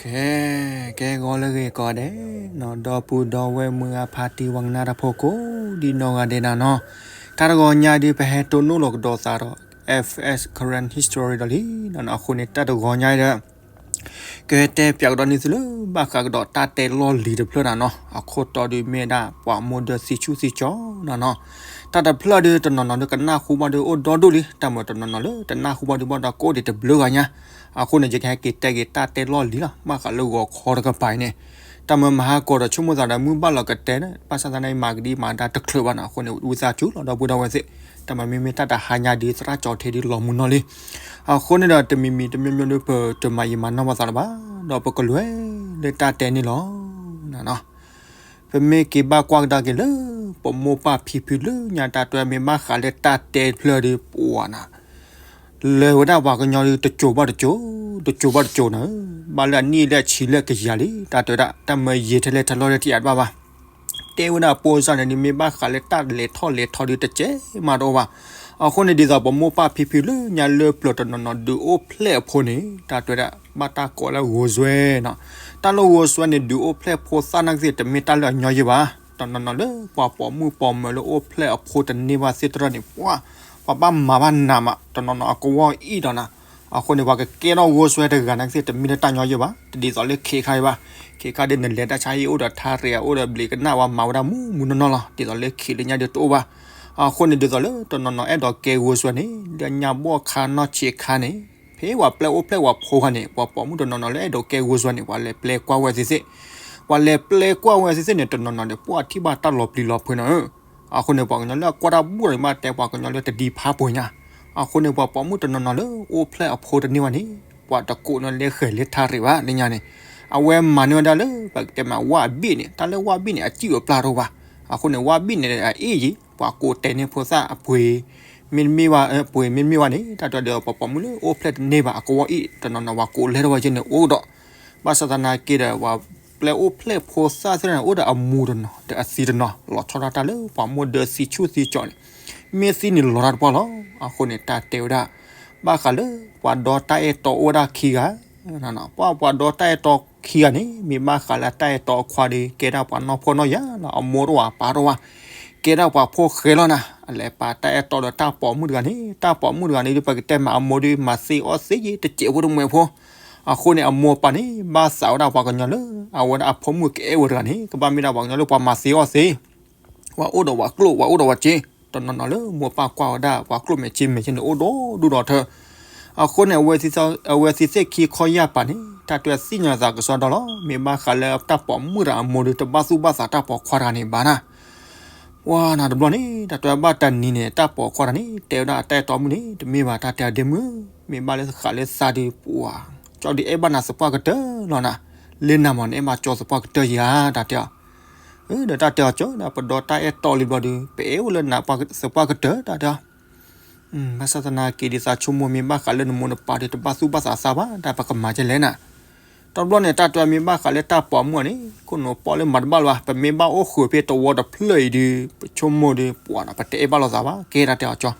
ကဲ, ကဲဂီၤလၢအဂ့ၤကိးဂၤဒဲး, ဒီပုၢ်ဒီဝဲၢ်မုၢ်ဂၤဖါတံၢ်ဝဲကနၣ်တၢ်ဖိကိးဒံနီၢ်ဂၤဒဲးနၤနီၤ, တၢ်တဂီၤညါဒုး ပဟဲတိၢ်နီၣ်လီၤကဒီးသးဒီး F S Karen History ဒီးလံ, အဃိန့ၣ် တၢ်တဂီၤညါဒီး ကတဲပၠးကဒီးန့ၢ်သုလၢ ဘၣ်ဃးကဒီးတၢ်တဲလီၢ်လံၤတဖျၢၣ်နၤနီၤ, အခိၣ်တီဒုးမ့ၢ်ဒၣ် ပှၤမိၢ်ဒၢသံဆူၣ်သံကၠီနၤနီၤ, တၢ်တဖျၢၣ်ဒုး တနီၤနီၤဒုးကနၣ်ဃုာ်ဘၣ်ဒုးအိၣ်ဒီဒူၣ်လံ, တၢ်မၤတနီၤနီၤလၢ တနၢ်ဃုာ်ဘၣ်ဒုးဘၣ်ဒီးကအိၣ်ဒံးတဘျုးဂၤညါ, အဃိန့ၣ် ယကဟဲက့ၤတဲက့ၤတၢ်တဲလီၢ်လံၤလီၤ, ဘၣ်ဃးလၢဂီၤခီတကပၤအံၤန့ၣ်, တၢ်မၤမဟါကီးဒီးဆိကမိၣ်သးဒီးမုၢ်ဘၣ်လီၤကတဲန့ၣ် ဘၣ်ဆၣ်သနာ်က့မၤကဒံမၤဒါတချုးဘၣ်နီၤ, အဃိန့ၣ် ဝံသးစူၤလီၤ ဒီပုၢ်ဒီဝဲၢ်သ့ၣ်, တၢ်မၤမ့မ့ၢ်တၢ်တဟါညါဒုး သရၣ်ကၠီၤထံဒုးလီၤမုာ်နီၢ်လံ, အဃိန့ၣ်ဒီး တမံၤမံၤတမံၤမံၤဒုး ပတမၤယံာ်မၤနီၢ်ဘၣ်သးလၢၤဘၣ်, ဒီးပကလဲၤလၢတၢ်တဲန့ၣ်လီၤ. ပမ့ၢ်က့ၤဘၣ်ကွၢ်ကဒါက့ၤလၢ ပမိၢ်ပၢ်ဖံဖုလၢညါတၢ်တဲမ့ၢ်ဘၣ်ဃးလၢတၢ်တဲတဖျၢၣ်ဒုး ပှၤနၤ လဲၤဝဲဒၣ်ပှၤကညီဒုး တစိၤဘၣ်တစိၤ, တစိၤဘၣ်တစိၤနၤ, ဘၣ်လၢအနံၣ်လၢအဆံလၢကယၤလံ, တၢ်တဲဝဲဒၣ် တၢ်မၤယံာ်ထဲလဲၣ်ထဲလီၢ်ထဲတယၤတဘၣ်ဘၣ်, တဲဝဲဒၣ်အပိစၢ်န့ၣ်ဒုး မ့ၢ်ဘၣ်ဃးလၢတၢ်လဲၤထီၣ်လဲၤထီဒုး တကဲမးတအိၣ်ဘၣ်, အဃိန့ၣ် ဒ်သိးပမိၢ်ပၢ်ဖံဖုလၢညါလၢပျၢၤတနီၤနီၤဒုးအိၣ်ဖျဲၣ်အဖိန့ၣ် တၢ်တဲဝဲဒၣ် ဘၣ်တၢ်ကိးလၢဂိၤစွဲနၤ, တၢ်လၢဂိၤစွဲန့ၣ် ဒုးအိၣ်ဖျဲၣ်ဖိသၣ်နာ်က့သ့ၣ် တမ့ၢ်တၢ်လၢအညီယဲၢ်ဘၣ်, တနီၤနီၤလၢပှၤပိာ်မုၣ်ပိာ်မၢၤလၢအိၣ်ဖျဲၣ်အဖိတန့ၢ်ဘၣ်သ့ၣ်တဖၣ်န့ၣ် ပှၤ ပှၤဘၣ်မၤဘၣ်နးမး တနီၤနီၤအကဝီၤအံၣ်ဒီးနၤ, အဃိန့ၣ် ပှၤကကဲထီၣ်ဂိၤစွဲတဂၤနာ်က့သ့ၣ် တမ့ၢ်လၢတၢ်ညီယဲၢ်ဘၣ်, တဒ်သိးလၢခ့ခါအံၤဘၣ်, ခ့ခါဒုးနလဲၤတၢ်ဆါဟံၣ်အိၣ်ဒီးထါရံး အိၣ်ဒီးဘျံးကနၣ် ပှၤမၤဝဲဒၣ်မုၢ်မုၢ်နီၢ်နီၢ်လီၤ, ဒ်သိးလၢခ့လၢညါဒုးတအိၣ်ဘၣ်, အဃိန့ၣ် ဒ်သိးလၢတနီၤနီၤအဲၣ်ဒိးကဲဂိၤစွဲန့ၣ် လၢညါဘီၣ်ခါနီၢ်ဆံးခါန့ၣ် ဖဲပှၤပျဲအိၣ်ဖျဲၣ်ပှၤဖိခါန့ၣ် ပှၤပိာ်မုၣ်တနီၤနီၤလၢအဲၣ်ဒိးကဲဂိၤစွဲန့ၣ် ပှၤလဲၤပျဲကွၢ်ဝဲသ့ၣ်သ့ၣ်, ပှၤလဲၤပျဲကွၢ်ဝဲသ့ၣ်သ့ၣ်န့ၣ် တနီၤနီၤန့ၣ် ပှၤထံၣ်ဘၣ်တၢ်လီၤပျံၤလီၤဖုးနၤဧၢ, အဃိန့ၣ် ပှၤကညီလၢအကွၢ်တၢ်ဘူၣ်န့ၣ် ဘၣ်တဲပှၤကညီလၢတဒံဖးပှဲၤညါ, အဃိန့ၣ် ပှၤပိာ်မုၣ်တနီၤနီၤလၢအိၣ်ဖျဲၣ်အဖိတန့ၢ်ဘၣ်န့ၣ် ပှၤတကိးန့ၣ်လၢဃဲၤလၢထါရံးဘၣ်လၢညါန့ၣ်, အဝဲမၤန့ၢ်ဝဲဒၣ်လၢ ပကတဲမး ဝၣ်အဘ့ၣ်န့ၣ် တၢ်လၢဝၣ်ဘ့ၣ်န့ၣ် အစံၣ်အပျၢ်တအိၣ်ဘၣ်, အဃိန့ၣ် ဝၣ်ဘ့ၣ်န့ၣ်အအ့ၣ်ယံၤ ပှၤကိးတဲန့ၢ်ဖိသၣ်အပှ့ၤ မ့တမ့ၢ်ဘၣ် ပှ့ၤမ့တမ့ၢ်ဘၣ်န့ၣ် တၢ်တဲဒီးပှၤပိာ်မုၣ်လၢအိၣ်ဖျဲၣ်တန့ၢ်ဘၣ် အကဝီၤအံၣ်တနီၤနီၤ ပှၤကိးလဲၢ်ထီၣ်ဝဲက့န့ၣ်အိၣ်ဒီး, ဘၣ်ဆၣ်သနာ်က့ဒီး ပှၤပျဲအိၣ်ဖျဲၣ်ဖိသၣ်သ့ၣ်န့ၣ် အိၣ်ဒီးအမူတနီၤ ဒီးအသံတနီၤ လီၤဆီဒၣ်တၢ်လၢပှၤမိၢ်ဒၢသံဆူၣ်သံကၠီန့ၣ်, မ့ၢ်သံန့ၣ်လီၤတၢ်တပှၢ်လီၤ. အဃိန့ၣ် တၢ်တဲဝဲဒၣ် ဘၣ်ဃးလၢပှၤဒီတၢ်အဲၣ်တီအိၣ်ဝဲဒၣ်ခံဂၤ ပှၤပှၤဒီတၢ်အဲၣ်တီခံဂၤန့ၣ် မ့ၢ်ဘၣ်ဃးလၢတၢ်အဲၣ်တီအခွါဒီး ကဲဒၣ်ပှၤနီၢ်ဖှီၣ်နီၢ်ယာ်လီၤ, အမိၢ်တအိၣ်အပၢ်တအိၣ်ဘၣ်, ကဲဒၣ်ပှၤဖိဃဲလီၤနၤ, အလဲၤပာ်တၢ်အဲၣ်တီဒီးတၢ်ပိာ်မုၣ်တဂၤန့ၣ်, တၢ်ပိာ်မုၣ်တဂၤန့ၣ်ဒီး ပကတဲမးအမိၢ်ဒီး မၤသ့အီၣ်သ့ယံၤ တစဲးဖိတမှဲးဖိ, အဃိန့ၣ် အမိၢ်အပၢ်န့ၣ် ဘၣ်သးဝဲဒၣ်ပှၤကညီလၢ အဝဲဒၣ်အဖိမုၣ်ကအဲၣ်ဝဲတဂၤန့ၣ် ကဘၣ်မ့ၢ်ဒၣ်ပှၤကညီလၢပှၤမၤသ့အီၣ်သ့ ပှၤအိၣ်ဒီးပှၤကျိၣ် ပှၤအိၣ်ဒီးပှၤစ့, တနီၤနီၤလၢမိၢ်ပၢ်ကွၢ်ဝဲဒၣ် ပှၤကျိၣ်မဲာ်စ့မဲာ်ကဲန့ၣ် အိၣ်ဒီဒူၣ်ဒီထၢ, အဃိန့ၣ် အဝဲသ့ၣ်သ့ၣ်ခံခီယၢ်ပၤန့ၣ် တၢ်တဲသ့ၣ်ညါသးကစီဒီလီၤ. မ့ၢ်ဘၣ်ဃးလၢတၢ်ပိာ်မုၣ်တဂၤအမိၢ်ဒီး တဘၣ်သူၣ်ဘၣ်သးတၢ်ပိာ်ခွါတဂၤန့ၣ်ဘၣ်နၤ. ပှၤနၤတဘျီန့ၣ် တၢ်တဲဘၣ်တနံၤန့ၣ် တၢ်ပိာ်ခွါတဂၤန့ၣ် တဲဝဲဒၣ်အတၢ်အဲၣ်တီမုၣ်န့ၣ် တမ့ၢ်ဘၣ် တၢ်တဲအီၤဒ့မုၣ်, မ့ၢ်ဘၣ်လၢဃးလၢသးဒီး ပှၤကၠီဒုးအဲၣ်ဘၣ်နၤသပှၢ်ကတၢၢ်လီၤနၤ, လၢနၤမးန့ၣ် အဲၣ်မးကၠီသပှၢ်ကတၢၢ်ယၤ တၢ်တဲအီၤ ဒီးတၢ်တဲအီၤကၠီဒီး ပဒီတၢ်အဲၣ်တီလံဘျီဒီး ပအဲၣ်အိၣ်လၢနၤသပှၢ်ကတၢၢ် တၢ်တဲအီၤ, ဘၣ်ဆၣ်သနာ်က့ဒီးသးဆိကမိၣ် မ့ၢ်ဘၣ်ဃးလၢနမိၢ်နပၢ်ဒီး တဘၣ်သူၣ်ဘၣ်သးသးဘၣ် တၢ်ပကမၤကဲလဲၣ်နၤ. တဘျီန့ၣ် တၢ်တဲအီၤ မ့ၢ်ဘၣ်ဃးလၢတၢ်ပိာ်မုၣ်န့ၣ် ခိၣ်နူာ်ပီၣ်လၢမၤတဘၣ်လၢၤဘၣ်, ပမ့ၢ်ဘၣ်အိၣ်ဃုာ်ဖဲတဝီတဖျၢၣ်အံၤဒီး ပဆိကမိၣ်ဒီး ပှၤနၤ ပတအဲၣ်ဘၣ်လိာ်သးဘၣ် ကဲ တၢ်တဲအီၤ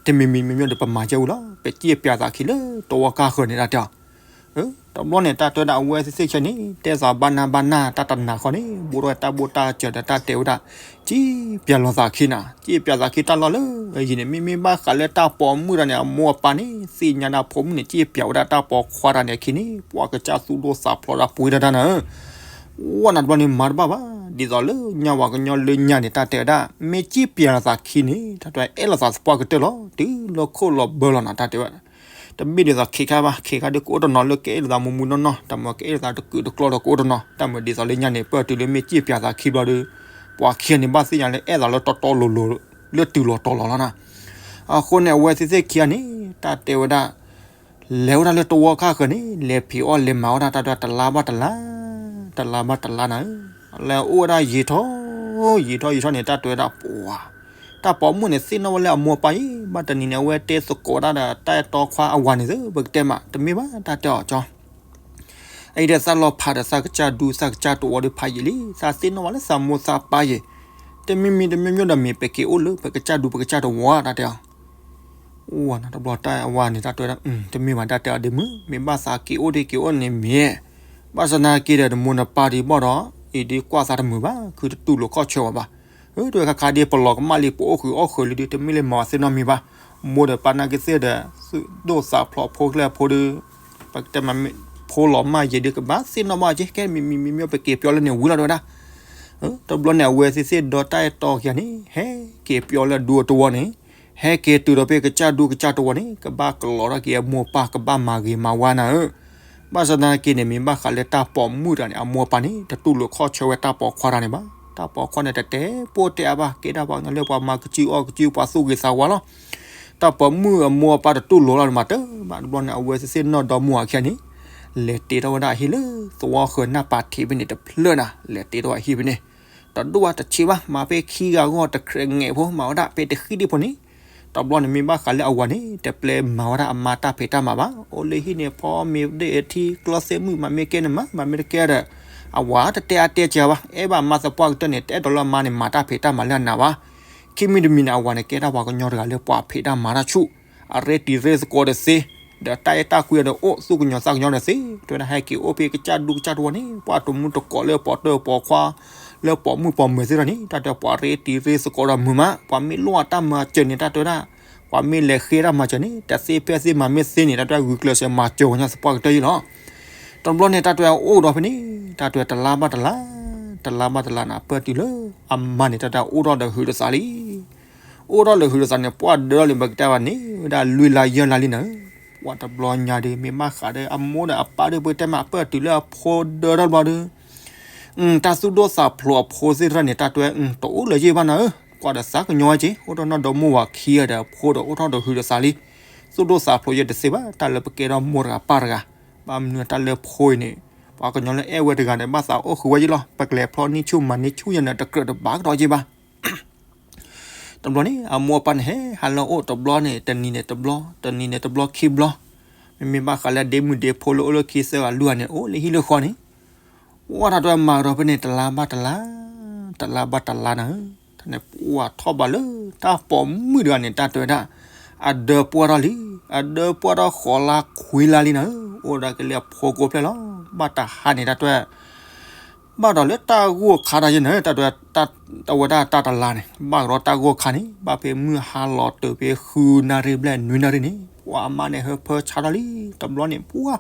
ကၠီ, တမံၤမံၤမ့မ့ၢ်ဒီး ပမၤကဲဝံၤလီၤ, ပစံၣ်ပၠးသးခံလၢတဝီကါဃၢၤန့ၣ် တၢ်တဲအီၤ တဘျီန့ၣ် တၢ်တဲဝဲဒၣ် အဝဲသ့ၣ်သ့ၣ်ခဲန့ၣ် တဲသးဘၣ်နၢ်ဘၣ်နၢ် တၢ်တနၤဃီန့ၣ် ဘူးထီၣ်ဝဲတၢ်ဘိၣ်တၢ်စၢၤဒီး တၢ်တဲဝဲဒၣ် စံၣ်ပၠးလိာ်သးခံနၤ, စံၣ်ပၠးသးခံတၢ်လီၢ်လၢအယံၤန့ၣ် မ့မ့ၢ်ဘၣ်ဃးလၢတၢ်ပိာ်မုၣ်တဂၤန့ၣ် အမိၢ်အပၢ်န့ၣ် သ့ၣ်ညါဒၣ်ဖိမုၣ်န့ၣ် စံၣ်ပၠးဝဲဒၣ်တၢ်ပိာ်ခွါတဂၤန့ၣ်အခံန့ၣ် ပှၤကစၢ်သူၣ်ဒိၣ်သးဖျိးဒၣ်ပှ့ၤဒၣ်တၢ်နၤဧၢ ဝဲနၤတဘျီန့ၣ် မၤတဘၣ်ဘၣ်, ဒ်သိးလၢညါပှၤကညီလၢညါန့ၣ် တၢ်တဲဝဲဒၣ် မ့ၢ်စံၣ်ပၠးလိာ်သးခံန့ၣ် တၢ်တဲအဲၣ်လိာ်သးသပှၢ်ကတၢၢ်လီၤ, တုၤလၢခိၣ်လီၤဘၢလီၤနၤ တၢ်တဲဝဲ တမ့ၢ်ဒ်သိးခ့ခါဘၣ်, ခ့ခါဒီးကအိၣ်တနီၤလၢကအဲၣ်လိာ်သးမူမူနီၢ်နီၢ်, တၢ်မၤကအဲၣ်လိာ်သးတကုာ်တကျီဒီးကအိၣ်တနီၤ, တၢ်မၤဒ်သိးလၢညါန့ၣ် ပၢၢ်တုၤလၢမ့ၢ်စံၣ်ပၠးသးခံဘျီဒီး ပှၤခံဂၤန့ၣ် ဘၣ်သ့ၣ်ညါလၢအဲၣ်သးလၢတီတီလိၤလိၤ လၢတုၤလီၤတီၤလီၤလီၤနၤ. အဃိန့ၣ် အဝဲသ့ၣ်သ့ၣ်ခံဂၤန့ၣ် တၢ်တဲဝဲဒၣ် လဲၤဝဲဒၣ်လၢတဝီခါဃၢၤန့ၣ် လဲၤဖံးအီၣ်လဲၤမၤဝဲဒၣ် တၢ်တဲတလါဘၣ်တလါ, တလါဘၣ်တလါနၤဧၢ, လဲၤအိၣ်ဝဲဒၣ်ယံာ်ထီၣ် ယံာ်ထီၣ်ယံာ်ထီၣ်န့ၣ် တၢ်တဲဝဲဒၣ်ပှၤ တၢ်ပိာ်မုၣ်န့ၣ် သ့ၣ်နီၣ်ဝဲလၢအမိၢ်အပၢ်အံၤ, ဘၣ်တနံၤန့ၣ် အဝဲတဲသကိးဒၣ်ဒီး တၢ်အဲၣ်တီခွါအဝၤန့ၣ်သ့ ပကတဲမး တမ့ၢ်ဘၣ် တၢ်တဲအီၤကၠီ အအံၤဒီးသးလီၤဖးဒီးသးကစၢ်ဒူသးကစၢ်တဝီဒီးဖးယံာ်လံ, သးသ့ၣ်နီၣ်ဝဲလၢသးမိၢ်သးပၢ်ယံာ်, တမံၤမံၤတမံၤမံၤဒီးမ့ၢ်ပက့ၤအိၣ်လၢပကစၢ်ဒူပကစၢ်တဝီ တၢ်တဲအီၤ အိၣ်ဝဲနၤတဘျီတၢ်အဝၤန့ၣ် တၢ်တဲဝဲဒၣ် တမ့ၢ်ဘၣ် တၢ်တဲအီၤဒ့မုၣ်, မ့ၢ်ဘၣ်သးက့ၤအိၣ်ဒ့က့ၤအိၣ်န့ၣ်မ့ၢ် ဘၣ်ဆၣ်သနာ်က့ဒီး နမိၢ်နပၢ်ဒ်ဘၣ်ဒီး အံၤဒ်ကွၢ်သးတမုာ်ဘၣ်, ခုတတူၢ်လိာ်ခီၣ်ဆၢဝဲဘၣ်. အၢ တဝဲခါခါဒ်ပလီၤကမၣ်လံ ပအိၣ်ဃုာ်အီၣ်ဃုာ်လံဒီး တမ့ၢ်လၢမၤဝဲသ့ၣ်နီတမံၤဘၣ်. မိၢ်ဒီးပၢ်နာ်က့သ့ၣ်ဒီး သူၣ်ဒိၣ်သးဖျိးဖိကျဲဖိဒီး ပကတဲမး ဖိလီၤမၢ်ယဲဒီး ကဘၣ်သ့ၣ်နီၣ်ဘၣ်က့ ကဲမံၤမံၤမံၤမံၤ ပက့ၤပျီလၢန့ၣ်ဝံၤလီၤ တဝဲဒၣ်. တဘျီန့ၣ် အဝဲသ့ၣ်သ့ၣ်ဒီတၢ်အဲၣ်တီခံဂၤန့ၣ် ဟဲက့ၤပျီလၢဒူအတဝီန့ၣ် ဟဲက့ၤတုၤဒီးဖဲကစၢ်ဒူကစၢ်တဝီန့ၣ် ကဘၣ်ကလီၤထီၣ်က့ၤအမိၢ်အပၢ် ကဘၣ်မၤဂ့ၤမၤဝါနၤဧၢ. ဘၣ်ဆၣ်သနာ်က့န့ၣ် မ့ၢ်ဘၣ်ဃးလၢတၢ်ပိာ်မုၣ်တဂၤန့ၣ် အမိၢ်အပၢ်န့ၣ် တတူၢ်လိာ်ခီၣ်ဆၢဝဲတၢ်ပိာ်ခွါတဂၤန့ၣ်ဘၣ်. တၢ်ပိာ်ခွါန့ၣ် တတဲပိၢ်တဲအါဘၣ်, ကဲဒၣ်ပှၤကညီလၢပှၤမၤကစုအီၣ်ကစု ပှၤသူၣ်ဂ့ၤသးဝါလီၤ. တၢ်ပိာ်မုၣ်အမိၢ်အပၢ်တတူၢ်လိာ်လီၤမးတဘၣ်. တဘျီန့ၣ် အဝဲသ့ၣ်သ့ၣ်နီၣ်ဒီမါဝၤခံဂၤန့ၣ် လဲၤတ့ထီၣ်ဝဲဒၣ်အဟံၣ်လၢသဝီဃၢၤနၢ်ပၤထံးဖဲန့ၣ်တဖျၢၣ်နၤ, လဲၤတ့ထီၣ်အဟံၣ်ဖဲန့ၣ် တဒိၣ်ဘၣ်တဆံးဘၣ်, မၤဖဲခံဂၤဂီၢ်တခြဲးငဲးဖိ မၤဝဲဒၣ်ဖဲတဃံးဒံးဖိန့ၣ်. တဘျီန့ၣ်မ့ၢ်ဘၣ်ဃးလၢအဝၤန့ၣ် တပျဲမၤဝဲဒၣ်အမါတၢ်ဖံးတၢ်မၤဘၣ်. အိၣ်လၢဟံၣ်န့ၣ် ဖီမ့ၤဒ့ၣ်အထံ ကျီသ့ၣ်မုၣ် မၤမ့ၢ်ကဲန့ၣ်မၤ မၤမ့ၢ်တကဲဒီး အဝၤတတဲအါတဲစှၤဘၣ်. အဲၣ်ဘၣ်အမါသပှၢ်ကတၢၢ်န့ၣ် တအဲၣ်ဒိးလၢအမါန့ၣ် မၤတၢ်ဖံးတၢ်မၤလၢအနၤဘၣ်. ခံမံၤတမံၤန့ၣ် အဝၤန့ၣ် ကဲဒၣ်ပှၤကညီတဂၤလၢပှၤဖံးတၢ်မၤတၢ်ဆူၣ်, အရ့တံၤရ့သကိးဒီးသ့, ဒီးတၢ်အဲၣ်တၢ်ကွံဒီးအိၣ် သူၣ်ကညီၤသးကညီၤဒီးသ့, တဝဲဒၣ်ဟဲက့ၤအိၣ်ဖဲကစၢ်ဒူကစၢ်တဝီန့ၣ် ပှၤတမူတကိးလၢပိာ်တၢၢ်ပိာ်ခွါ လၢပိာ်မုၣ်ပိာ်မၢၤသ့ၣ်ဒီးန့ၣ် တၢ်တဲပှၤရ့တံၤရ့သကိးဒီးမုာ်မး, ပှၤမ့ၢ်လိၣ်တၢ်မၤစၢၤန့ၣ် တၢ်တဲဝဲဒၣ်, ပှၤမ့ၢ်လဲၤဃ့တၢ်မၤစၢၤန့ၣ် တသ့ဖဲသ့မၤမ့ၢ်သ့န့ၣ် တၢ်တဲဝဲဒၣ် ဂုာ်ကျဲးစၢးမၤစၢၤဝဲညါသပှၢ်ကတၢၢ်အံၤလီၤ. တဘျီန့ၣ် တၢ်တဲဝဲဒၣ်အိၣ်ဒီးဖဲန့ၣ် တၢ်တဲဝဲဒၣ်တလါဘၣ်တလါ, တလါဘၣ်တလါန့ၣ် အပၢၢ်တုၤလၢအမါန့ၣ် တၢ်တဲဝဲဒၣ်အိၣ်ထီၣ်ဒီးဟုးဒီးသးလံ. အိၣ်ထီၣ်ဒီးဟုးဒီးသးန့ၣ် ပှၢ်ဒၢထီၣ်လံ ပကတဲဘၣ်န့ၣ် ဝဲဒၣ်လွံၢ်လါယဲၢ်လါလံနၤ. ပှၢ်တဘျီညါဒီး မ့ၢ်ဘၣ်ဃးဒီးအမိၢ်ဒီးအပၢ်ဒီး ပကတဲမး အပၢၢ်တုၤလၢအဖိဒၢထီၣ်တဘျီဒီး တၢ်သူၣ်ဒိၣ်သးဖျိးအဖိသ့ၣ်တဖၣ်န့ၣ် တၢ်တဲဝဲ တအိၣ်လၢၤယဲၢ်ဘၣ်နၤဧၢ, ကွၢ်ဒီးသးကညီဝဲက့ၤ အိၣ်ထီၣ်နီၢ်ဒီမါဝၤခံဂၤဒီး အဖိဒီးအိၣ်ထီၣ်ဒီးဟုးဒီးသးလံ. သူၣ်ဒိၣ်သးဖျိးယဲၢ်တသ့ဘၣ် တၢ်လၢပကဲထီၣ်မိၢ်တဂၤပၢ်တဂၤ, ဘၣ်မနုၤတၢ်လၢဖိအံၤန့ၣ် ပှၤကညီလၢအဲၣ်ဝဲတဂၤန့ၣ် ဘၣ်သးအိၣ်ဃုာ်ဝဲယဲၢ်လီၤ. ပကလဲၤဖျီန့ၢ်ဆူၣ်မၤန့ၢ်ဆူၣ်ယဲၢ်န့ၣ် တကြၢးတဘၣ်ကဒီးယဲၢ်ဘၣ်. တဘျီန့ၣ် အမိၢ်အပၢ်န့ၣ် ဟဲဟးလၢအအိၣ်တဘျီန့ၣ် တနံၤန့ၣ်တဘျီ, တနံၤန့ၣ်တဘျီခံဘျီ, မ့မ့ၢ်ဘၣ်ဃးလၢဒ့မုၣ်ဒ့ဖိလၢအိၣ်လၢခံသၢဂၤလွံၢ်ဂၤန့ၣ် အိၣ်လၢဟံၣ်လၢဃီန့ၣ် ဝဲတၢ်တဲဝဲမၤကဒီးဖဲန့ၣ် တလါဘၣ်တလါ, တလါဘၣ်တလါနၤဧၢ, တၢ်န့ၣ်ပှၢ်ထီၣ်ဘးလၢ တၢ်ပိာ်မုၣ်တဂၤန့ၣ် တၢ်တဲဝဲဒၣ် အဒၢပှၢ်ထီၣ်လံ, အဒၢပှၢ်ထီၣ်ဃိးလါခွံလါလံနၤဧၢ, အိၣ်ဒီးကလံၤအဖိကိးဖျဲၣ်လီၤ. ဘၣ်တဟါန့ၣ် တၢ်တဲဝဲ ဘၣ်ဒီးလၢတၢ်ဂိၢ်ခါတၢ်ယဲၢ်န့ၣ် တၢ်တဲဝဲ တၢ်ဝဲဒၣ်တၢ်တလါန့ၣ် ဘၣ်ကဒီးတၢ်ဂိၢ်ခါန့ၣ် ဘၣ်ဖဲမုၢ်ဟါလီၤတုၤဖဲဃုနၣ်ရံၣ်ဘျဲၣ် နွံနၣ်ရံၣ်န့ၣ် ပှၢ်အမါန့ၣ် ဟၢဖၢဆါထီၣ်လံ. တဘျီန့ၣ် ပှၢ်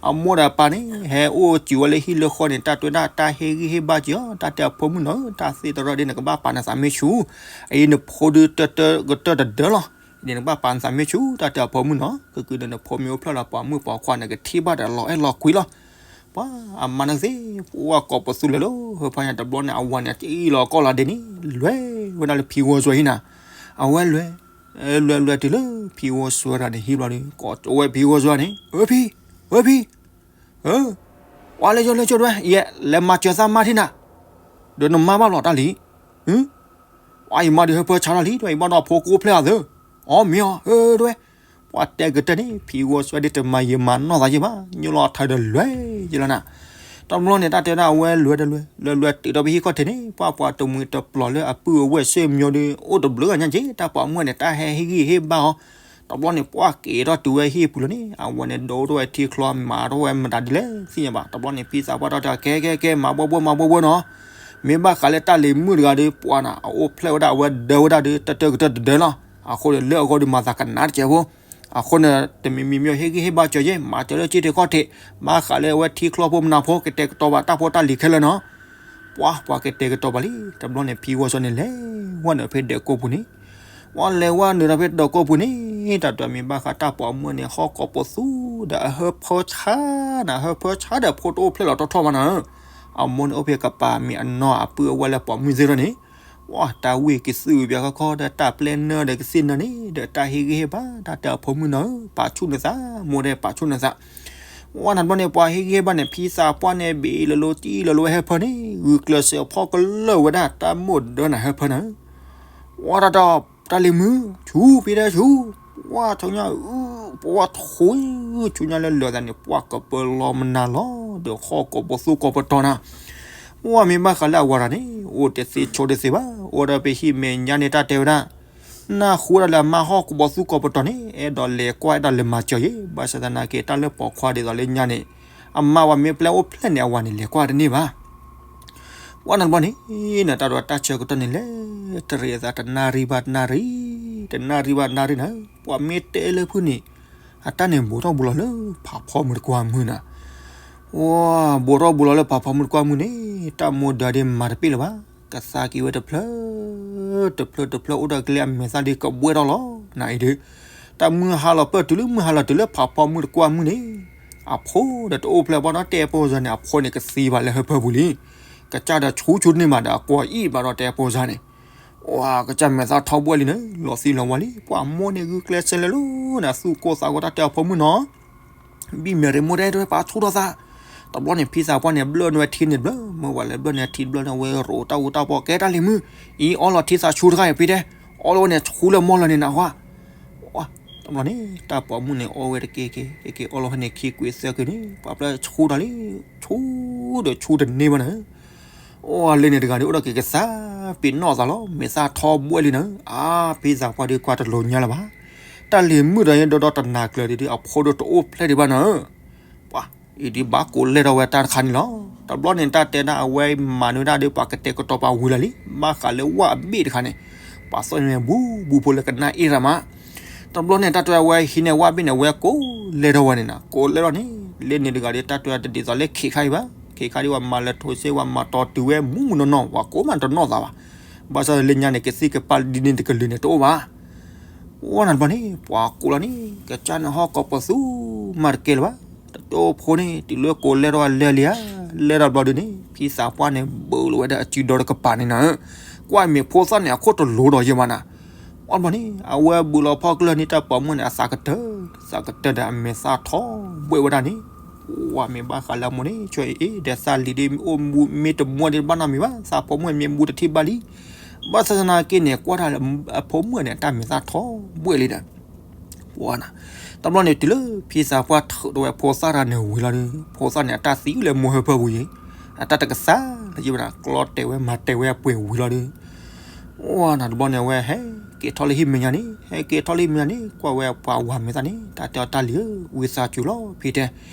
အမိၢ်ဒီးအပၢ်န့ၣ် ဟဲအိၣ်စူၤဝဲလၢဟံၣ်လၢဃီန့ၣ် တၢ်တဲဝဲဒၣ် တၢ်ဟ့ၣ်ဂံၢ်ဟ့ၣ်ဘါစၢၤအီၤ, တၢ်တဲအဖိမုၣ်နီၤဧၢ, တၢ်သ့တရၢဒ်န့ၣ် ကဘၣ်ပာ်နသးမ့ၢ်ဆူၣ်, အအံၤနဖိဒုးတၢ်တၢ်ကတၢၢ်တဒၢလီၤ. န့ၣ်နကဘၣ်ပာ်နသးမ့ၢ်ဆူၣ် တၢ်တဲအဖိမုၣ်နီၤ, ကကုၤဒီးနဖိမ့ၢ်အိၣ်ဖျဲၣ်လီၤ ပှၤမုၣ်ပှၤခွါန့ၣ် ကထံၣ်ဘၣ်ဒီးလီၤအဲၣ်လီၤကွံလီၤ. ပှၢ်အမါန့ၣ်သ့ၣ် ပှၢ်ကိးပသူလဲၤလၢဟၢဖၢညါ တဘျီန့ၣ် အဝၤန့ၣ် အံၣ်လီၤကီၢ်လီၤဒဲးန့ၣ် လဲၤဝဲဒၣ်လၢဖံဝီစွဲဟံၣ်နၤ, အဝဲလဲၤ လဲၤလဲၤတုၤလၢဖံဝီစွဲတဂၤန့ၣ်ဟံၣ်ဘျီဒီး ကိးဝဲဖံဝီစွဲန့ၣ် အၢဖံ, အၢဖံ, အၢ, ပှၢ်လဲၤကၠိလဲၤကၠိဒွဲ ယဲ လဲၤမၤစၢၤသးမါထံနၤ, ဒီးနမါဘၣ်လီၤတၢ်လံ, ပှၢ်ယမါဒုးဟၢဖၢဆါထီၣ်လံ ဒွဲ ယဘၣ်ဒီးဖိကိးဖျဲၣ်အသၢ, အီမ့ၢ်အီၤ အၢဒွဲ ပှၢ်တဲကတၢၢ်န့ၣ် ဖံဝီစွဲဒ်တမၤယံာ်မၤနီၢ်သးယဲၢ်ဘၣ် ညိလီၤအထၢဒီးလဲၤယဲၢ်လီၤနၤ. တဘျီန့ၣ် တၢ်တဲဝဲဒၣ်အဝဲလဲၤဒီးလဲၤ လဲၤလဲၤတုၤဒီးဖဲဟံၣ်ခီၣ်ထံးန့ၣ် ပှၢ်ပှၤတမှံၤတပျီၤလၢအပုၢ်အဝဲၢ်ဆွေမျိုးဒီး အိၣ်တဘျုးဂၤညါက့ၤ တၢ်ပိာ်မုၣ်န့ၣ် တၢ်ဟဲဟ့ၣ်ဂံၢ်ဟ့ၣ်ဘါအီၤ, တဘျီန့ၣ် ပှၢ်က့ၤထီၣ်တုၤဝဲဟံၣ်ပူၤလီၤန့ၣ် အဝဲန့ၣ်ဒိးထီၣ်ဝဲထံချီ မၤထီၣ်ဝဲမတၤဒ်လဲၣ်သ့ၣ်ညါဘၣ်. တဘျီန့ၣ် ဖံသးပှၢ်ထီၣ်တဲ ကဲကဲကဲ မၤဘှီဘှီမၤဘှီဘှီနီၤ, မ့ၢ်ဘၣ်ဃးလၢတၢ်လံၤမုၣ်တဂၤဒီး ပှၢ်နၤ အအိၣ်ဖျဲၣ်ဝဲဒၣ်အဝဲဒၢဝဲဒၣ်ဒီး တၢ်တၢ်ကတၢၢ်တဒၢလီၤ. အဃိန့ၣ် လၢအဂီၢ်ဒီးမၤသးကနၣ်တစဲးဖိ အဃိန့ၣ် တမံၤမံၤမ့ၢ်ဟ့ၣ်ဂံၢ်ဟ့ၣ်ဘါစၢၤယဲၢ် မၤစၢၤလၢက့တခီၣ်ထံး ဘၣ်ဃးလၢအဝဲထံချီဖိမနၤဖိ ကတဲာ်ကတီၤဘၣ်တၢ်ဖိတၢ်လံၤခဲလၢာ်နီၤ. ပှၢ်ပှၤကတဲာ်ကတီၤဘၣ်လံ တဘျီန့ၣ် ဖံဝီစွဲန့ၣ် လဲၤဝဲနုာ်ဖဲဒၢးကိာ်ပူၤန့ၣ်, ပှၢ်လဲၤဝဲနုာ်ဒီးဖဲဒၢးကိာ်ပူၤန့ၣ် တၢ်တဲမ့ၢ်ဘၣ်ဃးတၢ်ပိာ်မုၣ်န့ၣ် ဟီၣ်ကိာ်ပသူဒီးအဟၢဖၢဆါနၤ ဟၢဖၢဆါဒီးဖိတအိၣ်ဖျဲၣ်လီၤထီၣ်ထီၣ်ဘၣ်နၤဧၢ, အမိၢ်န့ၣ်အိၣ်ဖဲကပၤမ့ၢ်အနီၢ်အပုၢ်အဝဲၢ်လၢပိာ်မုၣ်သ့ၣ်ထီၣ်န့ၣ် ပှၢ်တၢ်ဝံၢ်ကသ့ၣ်ဝံၣ်ပျၢ်ခီခီဒီးတၢ်ပျဲနၢၤဒီးကသ့ၣ်နၢၤန့ၣ် ဒီးတၢ်ဟ့ၣ်ဂံၢ်ဟ့ၣ်ဘါ တၢ်တဲအဖိမုၣ်နီၤဧၢ ပာ်ဆူၣ်နသး မိၢ်ဒီးပာ်ဆူၣ်နသး ဝဲနၤတဘျီန့ၣ် ပှၤဟ့ၣ်ဂံၢ်ဟ့ၣ်ဘါန့ၣ် ဖံသးပှၢ်န့ၣ် ဘ့ၣ်လီၤလိၤတံၢ်လီၤလိၤဝဲဟၢဖၢန့ၣ် ဂုာ်ကျဲးစၢးဖီကလၢာ်ဝဲဒၣ် တၢ်မိၣ်ဒၢနၤဟၢဖၢနၤဧၢ, ဝဲတၢ်တၢ် တၢ်လံၤမုၣ် ဆူၣ်ဖံတဲဆူၣ်, ဝဲဆူညါ ပှၢ်ထူ ဆူညါလၢလၢာ်သးန့ၣ် ပှၢ်ကပၢလီၤမနုၤလီၤ ဒီးဟီၣ်ကိာ်ပသူကိာ်ပတီၤနၤ, ဝဲမ့ၢ်ဘၣ်ဃးလၢအဝၤတဂၤန့ၣ် အိၣ်တသ့ဆိးတသ့ဘၣ် အိၣ်ဒီးဖဲဟံၣ်မဲာ်ညါန့ၣ် တၢ်တဲဝဲဒၣ် နၢ်ဟူဒၣ်လၢအမါဟီၣ်ကိာ်ပသူကိာ်ပတီၤန့ၣ် အဲၣ်ဒိးလဲၤကွၢ်အဲၣ်ဒိးလဲၤမၤစၢၤယဲၢ် ဘၣ်ဆၣ်သနာ်က့ တၢ်လၢပိာ်ခွါဒ်သိးလၢညါန့ၣ် အမါဝဲမ့ၢ်ပျဲအိၣ်ဖျဲၣ်န့ၣ် အဝၤန့ၣ် လဲၤကွၢ်တန့ၢ်ဘၣ်. ပှၢ်နတဘျီန့ၣ် နတၢ်ဒိးတၢ်ဆၢကတီၢ်န့ၣ် လဲၤတရံးအသးတနၣ်ရံၣ်ဘၣ်တနၣ်ရံၣ်, တနၣ်ရံၣ်ဘၣ်တနၣ်ရံၣ်န့ၣ် ပှၤမ့ၢ်တဲလၢဖုၣ်န့ၣ် အတၢ်န့ၣ်ဘူးထီၣ်ဘူးလီၤလၢဖးဖီမုၢ်တကွၢ်မုၢ်နၤ. အိ ဘူးထီၣ်ဘူးလီၤလၢဖးဖီမုၢ်တကွၢ်မုၢ်န့ၣ် တၢ်မိၢ်ဒၢဒ့မၤတပ့ၢ်လၢၤဘၣ်. ကသါက့ၤဝဲတဖျၢၣ် တဖျၢၣ်တဖျၢၣ် အိၣ်ဒီးကလဲအမဲာ်သၣ်ဒ့ကဘှဲၣ်ထီၣ်လီၤ. နအံၤဒီး တၢ်မုၢ်ဟါလီၤပၢၢ်တုၤလၢမုၢ်ဟါလီၤတုၤလၢဖးဖီမုၢ်တကွၢ်မုၢ်န့ၣ် အဖိဒီးတအိၣ်ဖျဲၣ်ဘၣ်ဒီးတဲဖိစါန့ၣ် အဖိန့ၣ်ကသံဘၣ်လၢဟၢဖၢပူၤလံ. ကစၢ်ဒီးဆူၣ်ဆူၣ်တန့ၢ်မးဒီးအကွီၢ်အံၣ်ဘၣ်ဒီးတဲဖိစါန့ၣ် အိ ကစၢ်မဲာ်သၣ်ထီဘှဲၣ်လံန့ၣ် လီၤသံလီၤဝါလံ. ပှၤမိၢ်န့ၣ်ဂုာ်ကျဲးစၢးလဲၤလီၤန့ၣ် သူၣ်ကိၢ်သးဂီၤတၢ်တဲအဖိမုၣ်နီၤ ဘံၣ်မဲာ်ရ့မိၢ်တဲတဝဲပာ်ဆူၣ်ထီၣ်သး. တဘျီန့ၣ် ဖံသးပှၢ်န့ၣ် ဘျၢၣ်န့ၢ်ဝဲထံန့ၣ်တဘျၢၣ်, မ့ၢ်ဝဲလဲၤဘျၢၣ်န့ၢ်ထံတဘျၢၣ်န့ၣ် ဝဲရိးတၢ်အူတၢ်ပီၢ် ကဲတၢ်လံၤမုၣ်, အံၤအီလီၤထံသးဆူတခါအံၤဖံတဲ, အီလီၤဝဲန့ၣ်ဆူလၢမီၢ်လၢာ်န့ၣ်နဟါ. တဘျီန့ၣ် တၢ်ပိာ်မုၣ်န့ၣ် အီဝဲတက့ၢ်က့ၢ်က့ၢ် အီလီၤဝဲန့ၣ်ခံကွံာ်သၢကွံာ်န့ၣ် ပှၤဖျၢၣ်ဆူဒီးလံ, ဆူဒီးဆူတန့ၢ်ဘၣ်န့ၣ် အိ လၢန့ၣ်တဂၤဒီး အိၣ်ဒီးက့ၤကသါပ့ၤနီၣ်သးလီၤ, မဲာ်သၣ်ထီဘှဲၣ်လံန့ၣ်, အါ ဖံသးပှၢ်ဒီးကွၢ်တလိၤညါလၢၤဘၣ်. တၢ်လံၤမုၣ်ဒီးယဲဒီဒီတနၤကျၢၤဒ်ဒီး အဖိဒီးတအိၣ်ဖျဲၣ်ဒံးဘၣ်န့ၣ်, ပှၤအံၤဒ်ဘၣ်ကိးလဲၢ်ထီၣ်ဝဲတၢ်တခါန့ၣ်လီၤ. တဘျီန့ၣ် တၢ်တဲဒၣ်အဝဲမၤန့ၢ်ဒၣ်ဒီး ပှၤကတဲာ်ကတီၤပာ်ဝံၤလၢာ်လံ, ဘၣ်ဃးလၢဝၣ်အဘ့ၣ်တခါန့ၣ်, ပှၤသီၣ်န့ၢ်ဝဲဘူးဘူးဖိလၢကနၣ်အ့ၣ်ရၣ်မး တဘျီန့ၣ် တၢ်တဲဝဲဟံးန့ၢ်ဝၣ်ဘ့ၣ်န့ၣ် အဝဲကိးလဲၢ်ထီၣ်ဝဲန့ၣ်နၤ, ကိးလဲၢ်ထီၣ်န့ၣ် လၢန့ၣ်တဂၤဒီး တၢ်တဲဝဲတဒ်သိးလၢခ့ခါအံၤဘၣ်, ခ့ခါဒ်ဝဲမၤလၢထိစ့ ဝဲမၤတီတုၤဝဲမူးမူးနီၢ်နီၢ် ပှၤကိးမးတနီၣ်သးဘၣ်. ဘၣ်ဆၣ်လၢညါန့ၣ် ကသံၣ်ကပၢ်ဒ်န့ၣ်တကလုာ်န့ၣ်တအိၣ်ဘၣ်. အိ နတဘျီန့ၣ် ပှၤကိးလီၤန့ၣ် ကစၢ်န့ၣ်ဟီၣ်ကိးပသူမၤတကဲလၢၤဘၣ်. တတိၢ်ဖိန့ၣ် တုၤလၢကိးလဲၢ်ထီၣ်ဝဲလဲၢ်လံဧါ, လဲၢ်ထီၣ်ဘျီဒုန့ၣ် ဖံသးပှၢ်န့ၣ် ဘုးလီၤဝဲဒၣ်အစုဒီတကပၤန့ၣ်နၤ, ကွၢ်မ့ၢ်ဖိသၣ်န့ၣ် အခိၣ်တလိၤဒီးယဲၢ်မးနၤ. အီၤတဘျီန့ၣ် အဝဲဘုးလီၤဖီကျၢၢ်န့ၣ် တၢ်ပိာ်မုၣ်န့ၣ် အသးကတၢၢ်, သးကတၢၢ်ဒီးအမဲာ်သၣ်ထီဘှဲၣ်ဝဲဒၣ်န့ၣ်, ဝဲမ့ၢ်ဘၣ်ဃးလၢအမိၢ်န့ၣ် ဆိအံၤဒီးသးလံၤဒ်မ့ၢ်အိၣ်မူမ့ၢ်တမူဒံးဘၣ်နီတမံၤဘၣ်, သးဖိမုၣ်မ့ၢ်မူတထံၣ်ဘၣ်လံ. ဘၣ်ဆၣ်သနာ်က့န့ၣ် ကွၢ်တၢ်လၢအဖိမုၣ်န့ၣ် အတၢ်မဲာ်သၣ်ထီဘှဲၣ်လံဒီး ပှၤနၤ, တဘျီန့ၣ် တုၤလၢဖံသးပှၢ်ထုးထီၣ်ဝဲဖိသၣ်တဂၤန့ၣ်ဝံၤလီၤဒီး ဖိသၣ်န့ၣ် အတၢ်သံလၢမိၢ်ဟၢဖၢပူၤယံၤ, အတၢ်တကသါလၢယဘၣ်နၤ ကျီတဲာ်ဝဲမၤတဲာ်ဝဲအပှဲၤဝံၤလီၤဒီး အိ နၤတဘျီန့ၣ် အဝဲဟဲက့ၤထီၣ်လၢဟံၣ်မဲာ်ညါန့ၣ်, ဟဲက့ၤထီၣ်လၢဟံၣ်မဲာ်ညါန့ၣ် ကွၢ်ဝဲပှၤဝၤမဲာ်သၣ်န့ၣ် တၢ်တဲအီၤတၢ်လံၤဧၢ, ဝံသးစူၤလီၤ ဖံတဲ,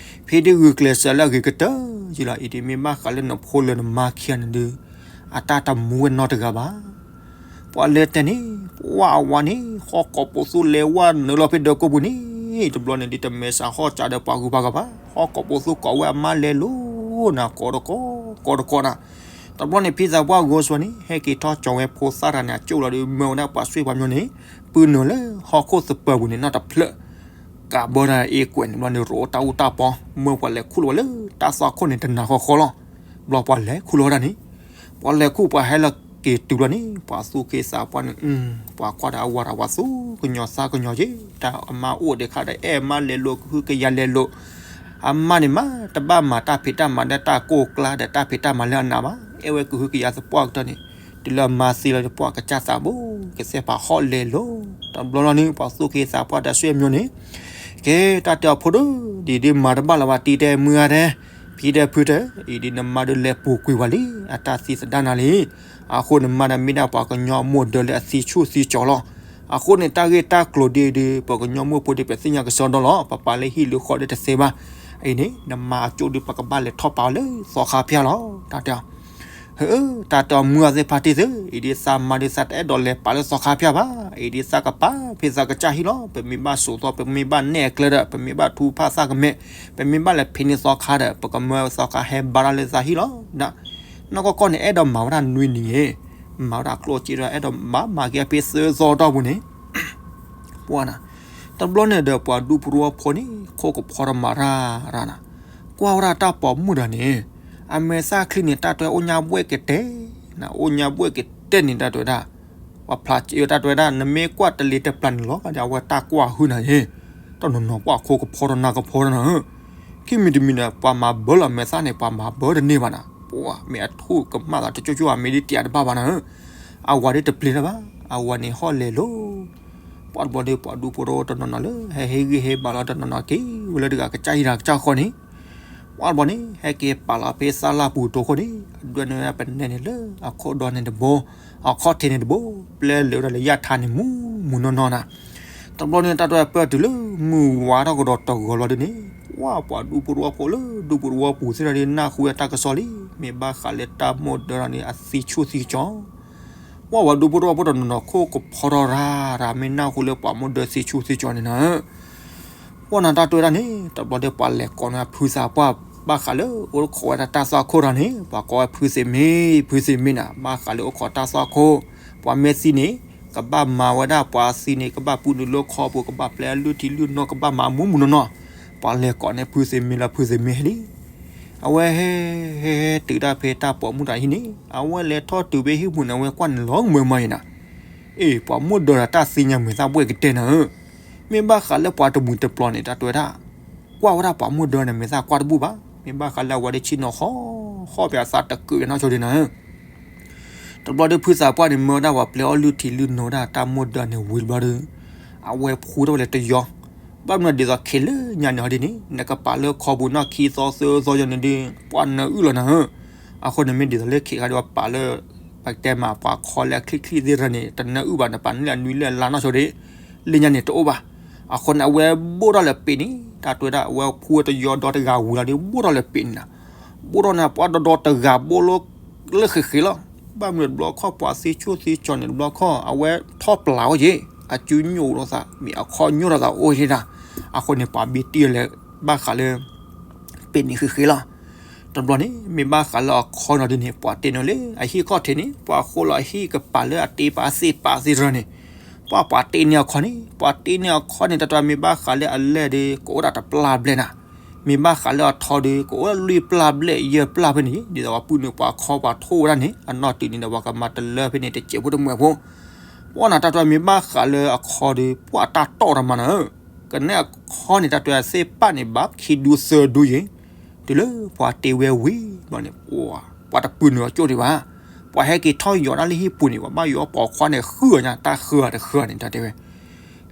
ဖံဒုးဂုာ်ကျဲးစၢးလၢအဂ့ၤကတၢၢ်ယံၤလီၤ, အံၤဒ်မ့ၢ်ဘၣ်ဃးလၢနဖိလၢနမါခံဂၤန့ၣ်ဒီး အတၢ်တမူဝဲနီတဂၤဘၣ်. ပှၤလဲၤတဲန့ၣ် ပှၤအဝၤန့ၣ် ဟီၣ်ကိးပူၤသူလဲၤဝဲနုာ်လီၤဖဲဒၢးကိးပူၤန့ၣ်, တဘျီန့ၣ်ဒ်တမဲာ်ဆှးဟီၣ်စးဒီးပှၤဂုၤပှၤဂၤဘၣ်, ဟီၣ်ကိးပူၤသူကိးဝဲအမါလဲၤလိၤနၤ ကိးတကိး ကိးတကိးနၤ. တဘျီန့ၣ် ဖံသးပှၢ်ဂီၤစွါန့ၣ် ဟဲက့ၤထီၣ်ကၠီၤဝဲဖိသၣ်တဂၤန့ၣ် အကၠိၣ်လီၤဒီး မၢဝဲဒၣ်ပှၤဆွေပှၤမျိုးန့ၣ် ပုၢ်နုာ်လၢဟီၣ်ခိၣ်သပၢၤပူၤန့ၣ် နီၢ်တဖျၢၣ် ကးဘၢတၢ်အ့ကွဲးန့ၣ်ဘျီန့ၣ် ရိးတၢ်အူတၢ်ပီ, မၢပှၤလဲၤခူၣ်လီၤဝဲလၢတၢ်သွၣ်ခိၣ်န့ၣ် တနၤဃီဃီလီၤ. ဘျီပှၤလဲၤခူၣ်လီၤဝဲဒၣ်န့ၣ်, ပှၤလဲၤခူၣ်ပှၤဟဲလီၤက့ၤတုၤဘျီန့ၣ် ပှၤသူၣ်က့သးပှၢ်န့ၣ်, ပှၤကွၢ်ဒီးအဝၤဒီး ပှၤသူၣ်ကညီၤသးကညီၤက့ၤ, တၢ်အမါအိၣ်ဒံးခါဒီး အဲၣ်အမါလဲၤလိၤ ကဟုကယာ်လဲၤလိၤ အမါန့ၣ်မး တဘၣ်မၤတၢ်ဖံးတၢ်မၤလၢတၢ်ကိၢ်ကျါဒီးတၢ်ဖံးတၢ်မၤလၢအနးဘၣ်, အဲၣ်ဝဲကဟုကယာ်သပှၢ်ကတၢၢ်န့ၣ်, တုၤလၢအမါသံလီၤဒီး ပှၤကစၢ်သးဘိ ကစဲးပာ်ဟီၣ်လဲၤလိၤ, တဘျီလီၤန့ၣ် ပှၤသူၣ်က့သးပှၢ်ဒီးဆွေမျိုးန့ၣ်, ကဲ တၢ်တဲအီၤဖိဒိၣ် ဒ်ဒ်မၤတဘၣ်လၢၤဘၣ် တံၤတဲမုၢ်ဂၤတဲ, ဖံတဲဖုတဲ, အံၤဒ်နမါဒုးလဲၤပူၤကွံာ်ဝဲလံ, အတၢ်သံသဒၣ်နၤလံ. အဃိနမါဒီးမ့ၢ်ဒၣ်ပှၤကညီအမိၢ်ဒၢလၢအသံဆူၣ်သံကၠီၤလီၤ. အဃိန့ၣ် တၢ်ဂ့ၢ်တၢ်ကျိၤဒ်ဒီး ပှၤကညီမိၢ်ဖိဒီး ပသ့ၣ်ညါကစီဒီလီၤ. ပပာ်လၢဟံၣ်လၢဃီဒီးတသ့ဘၣ်. အံၤန့ၣ် နမါအကၠိဒုး ပကဘၣ်လဲၤထီၣ်ပာ်အီၤလၢသီခါဖၠၣ်လီၤ. တၢ်တဲအီၤ, ဟၢ, တၢ်တဲအီၤမုၢ်ဂၤသ့ၣ်ဖါတံၢ်သ့ၣ်, အံၤဒ်သးမါဒုးသးတအဲၣ်ဒိးလဲၤပာ်လၢသီခါဖၠၣ်ဘၣ်. အံၤဒ်သးကပာ်ဖဲသးကစၢ်ဟံၣ်လီၤ. ပမ့ၢ်ဘၣ်စိာ်သီ ပမ့ၢ်ဘၣ်နဲၣ်အကျဲဒီး ပမ့ၢ်ဘၣ်ထူဖးသၣ်ကမဲာ်, ပမ့ၢ်ဘၣ်လဲၤဖံးန့ၢ်သီခါဒီး ပကမၢသီခါဟဲဘါတၢ်လၢသးဟံၣ်လီၤ. ဒီး နီၢ်ကီၢ်ကီၢ်န့ၣ် အဲၣ်ဒိးမၤဝဲဒၣ်နွံနံၤ, မၤဝဲဒၣ်ကျိၣ်စ့ဒီး အဲၣ်ဒိးဘၣ်မၤက့ၤဖဲသၢသီတီၢ်ပူၤန့ၣ် ပှၤနၤ, တဘျီန့ၣ်ဒီးပှၤဒူပရူအဖိန့ၣ် ခိၣ်ကဖီထီၣ်မၤရၢ်ရၢ်နၤ, ကွၢ်ဝဲဒၣ်တၢ်ပိာ်မုၣ်တဂၤန့ၣ် အမဲာ်သၣ်ချံန့ၣ် တၢ်တဲအိၣ်ညါဘှဲၣ်ကတဲာ်နၤ, အိၣ်ညါဘှဲၣ်ကတဲာ်န့ၣ် တၢ်တဲဝဲဒၣ်, ပှၤဖျါစ့ဝဲတၢ်တဲဝဲဒၣ် နမ့ၢ်ကွၢ်တလ့ၤတပျၢ်န့ၣ်လီၤ အဝဲတၢ်ကွၢ်ဟုၣ်နၤယ့ၣ်, တနီၤနီၤကွၢ်ခိၣ်ကဖီထီၣ်နၢ်ကဖီထီၣ်နၤဧၢ, ခံမံၤတမံၤန့ၣ် ပှၤမၤဘၢလီၤမဲာ်သၣ်န့ၣ် ပှၤမၤဘၢတန့ၢ်ဘၣ်နၤ, ပှၤမ့ၢ်အထူၣ်ကမၣ်သးတကၠိကၠိ အမ့ၢ်ဒ်တံၤတဘၣ်ဘၣ်နၤဧၢ, အဝၤဒ်တပျ့ၤတၢ်ဘၣ်, အဝၤန့ၣ်ဟီၣ်လဲၤလိၤ ပှၤတဘျီဒီး ပှၤဒူဖိတအိၣ်တနီၤနီၤလၢ ဟဲဟ့ၣ်ဂံၢ်ဟ့ၣ်ဘါလီၤတနီၤနီၤက့ၤဝဲလၢတဂၤကစၢ်ဟံၣ်တဂၤကစၢ်ဃီန့ၣ်, ပှၤတဘျီန့ၣ် ဟဲက့ၤပာ်လီၤဖဲသၣ်လၢ်ပူၤတိၢ်ခိၣ်န့ၣ် အဒွဲၣ်န့ၢ်ဝဲပနဲၣ်န့ၣ်လၢအခီၣ်ဒီန့ၣ်တဘိ, အခီၣ်ထံးန့ၣ်တဘိ, ပျဲလဲၤဝဲဒၣ်လၢယၣ်ထါန့ၣ်မူမူနီၢ်နီၢ်နၤ, တဘျီန့ၣ် တၢ်တဲပၢၢ်တုၤလၢမုၢ်ဝါထီၣ်ကဒီးတဂီၤလီၤဒ်န့ၣ်, ပှၤဒူဖိတဝီဖိလၢဒူဖိတဝီပူၤသ့ၣ်တဖၣ်ဒီး နၢ်ဟူဝဲတၢ်ကစီၣ်လံ, မ့ၢ်ဘၣ်ဃးလၢတၢ်မိၢ်ဒၢတဂၤန့ၣ် အသံဆူၣ်သံကၠီၤ. ပှၤဒူဖိတဝီဖိတနီၤနီၤခိၣ်ကဖီထီၣ်ရၤ မ့ၢ်နၢ်ဟူလၢပှၤမိၢ်ဒၢသံဆူၣ်သံကၠီၤန့ၣ်နၤ. ပှၤနၤတၢ်တဲဝဲဒၣ်န့ၣ် တဘျီဒီးပှၤလဲၤကိးန့ၢ်ဖုသးပှၢ် ဘၣ်ဃးလၢအိၣ်ခိးဝဲဒၣ်တၢ်သွၣ်ခိၣ်တဂၤန့ၣ် ပှၤကိးဝဲဖုသ့ၣ်မ့ၢ် ဖုသ့ၣ်မ့ၢ်နၤ, ဘၣ်ဃးလၢအိၣ်ခိးတၢ်သွၣ်ခိၣ်, ပှၤမ့ၢ်သံန့ၣ် ကဘၣ်မၤဝဲဒၣ်, ပှၤသံန့ၣ် ကဘၣ်ပုၢ်နုာ်လၢခီပူၤ, ကဘၣ်ပျဲအလုၢ်ထံလုၢ်နိ ကဘၣ်မၤမူမူနီၢ်နီၢ်. ပှၤလဲၤကိးန့ၢ်ဖုသ့ၣ်မ့ၢ်လီၤ, ဖုသ့ၣ်မ့ၢ်ဟဲလံ. အဝဲဟဲ ဟဲ ဟဲတုၤဒၣ်ဖဲတၢ်ပိာ်မုၣ်တဂၤဟံၣ်န့ၣ် အဝဲလဲၤထီၣ်တုၤဖဲဟံၣ်ပူၤန့ၣ် အဝဲကွၢ်န့ၣ်လီၤကမၢမၤအံၤနၤ. အ့ ပှၤမိၢ်ဒၢတၢ်သ့ၣ်ညါမဲာ်သၣ်ဘှဲၣ်ကတဲနၤဧၢ. မ့ၢ်ဘၣ်ဃးလၢပှၤတမုာ်တပျီၤန့ၣ် တၢ်တဲဝဲဒၣ် ကွၢ်ဝဲဒၣ်ပှၤမိၢ်ဒၢန့ၣ် မဲာ်သၣ်ကွၢ်တဘူၣ်ဘၣ်. မ့ၢ်ဘၣ်ဃးလၢအဝဲဒၣ်ဆ့ၣ်နီၤဃီ ဃီပှၤသးတကုးနီၢ်ဆိဒ်နၤဧၢ. တဘျီဒီးဖုသးပှၢ်န့ၣ် မၢဝဲဒၣ်ပှၤပျဲအီၣ်လုၢ်ထံလုၢ်နိဒၣ်တၢ်မိၢ်ဒၢန့ၣ်ဝံၤတဘျီဒီး အဝဲဖှူထီၣ်ဝဲလၢတယီ, ဘၣ်မနုၤဒ်သိးခဲလၢာ်ညါန့ၣ်ဟီဒ်န့ၣ် နကပာ်လၢခီပူၤနီၢ်ခံသီသၢသီယီၤန့ၣ်ဒီး ပှၤနၢအုၣ်လီၤနၤဧၢ. အဃိန့ၣ်မ့ၢ်ဒ်သိးလၢခဲခါဒီးပှၤပာ်လၢ ပကတဲမးပှၤခီလၢအချံချံသ့ၣ်တဖၣ်န့ၣ် တနၢအုၣ်ဘၣ်, နပာ်နုာ်လၢအနွံလၢအလါနီၢ်ဆိဒ် လၢညါန့ၣ်တအိၣ်ဘၣ်. အဃိန့ၣ် အဝဲဘိၣ်ထီၣ်လၢပ့ၤန့ၣ် တၢ်တဲဝဲဒၣ် အဝဲဖှူဝဲတယီဒီတဂၤဝံၤလီၤဒီး ဘိၣ်ထီၣ်လၢပ့ၤန့ၣ်နၤ. ဘိၣ်ထီၣ်န့ၣ် ပှၤဒီဒီတဂၤဘိၣ်လၢ လၢဃ့ဃ့လီၤ. ဘၣ်မနုၤတဘျီခီၣ်ပှၤသ့ဆိၣ်သ့ကၠီၤန့ၣ် တဘျီခီၣ် အဝဲထီၣ်ပျၢ်အိၣ်က့ၤ, အစုညိၣ်အိၣ်ဒီးသး မ့ၢ်အခီၣ်ညိၣ်ဒီးသးအိၣ်က့ၤဒၣ်. အဃိန့ၣ် ပှၤဘံတံၢ်လၢ ဘၣ်ဃးလၢ ပ့ၤန့ၣ်ဃ့ဃ့လီၤ. တဘျီန့ၣ် မ့ၢ်ဘၣ်ဃးလၢအခီနီၤဒ်န့ၣ် ပှၤတ့န့ၢ်လၢအဟံၣ်ခီၣ်ထံးန့ၣ် ပှၤဃိလီၤအဟံၣ်ကပၤလၢအတ့ပာ်သ့ၣ်ပာ်သ့ၣ်တဖၣ်န့ၣ် ပှၤပှၤတ့န့ၢ်အခီန့ၣ် ပှၤတ့န့ၢ်အခီန့ၣ် တၢ်တဲမ့ၢ်ဘၣ်ဃးလၢအလဲၢ်ဒီး ကအိၣ်ဒၣ်တပျၢ်ဘျဲၣ်နၤ. မ့ၢ်ဘၣ်ဃးလၢအထီဒီး ကအိၣ်လွံၢ်ပျၢ်ဘျဲၣ်ယဲၢ်ပျၢ်ဖဲန့ၣ် ဒ်သိးပှၤပုၢ်နုာ်ပှၤခီပှၤထိၣ်ဝဲဒၣ်န့ၣ် အနီၢ်တုၤန့ၣ်ဒီး ပှၤကမၤတလၢဖဲန့ၣ် တစဲးဖိတမှဲးဖိ ပှၤနၤတၢ်တဲမ့ၢ်ဘၣ်ဃးလၢအခီဒီး ပှၤတၢ်တီၢ်တမးနၤဧၢ. ကနဲၣ်အခီန့ၣ် တၢ်တဲသ့ၣ်ပာ်န့ၣ် ဘၣ်ခံဒူသၢဒူယဲၢ် တုၤလၢပှၤတ့ဝဲဝံၤဘျီန့ၣ် ပှၤတပုၢ်နုာ်အကၠိၣ်ဒံးဘၣ်. ပှၤဟဲက့ၤထီၣ်ယီၤဒၣ်လၢဟံၣ်ပူၤန့ၣ် ပှၤဘၣ်ယီၤပိာ်ခွါန့ၣ် ဃုအီၤညါ တၢ်ဃုအီၤတဃုအီၤန့ၣ် တၢ်တဲဝဲ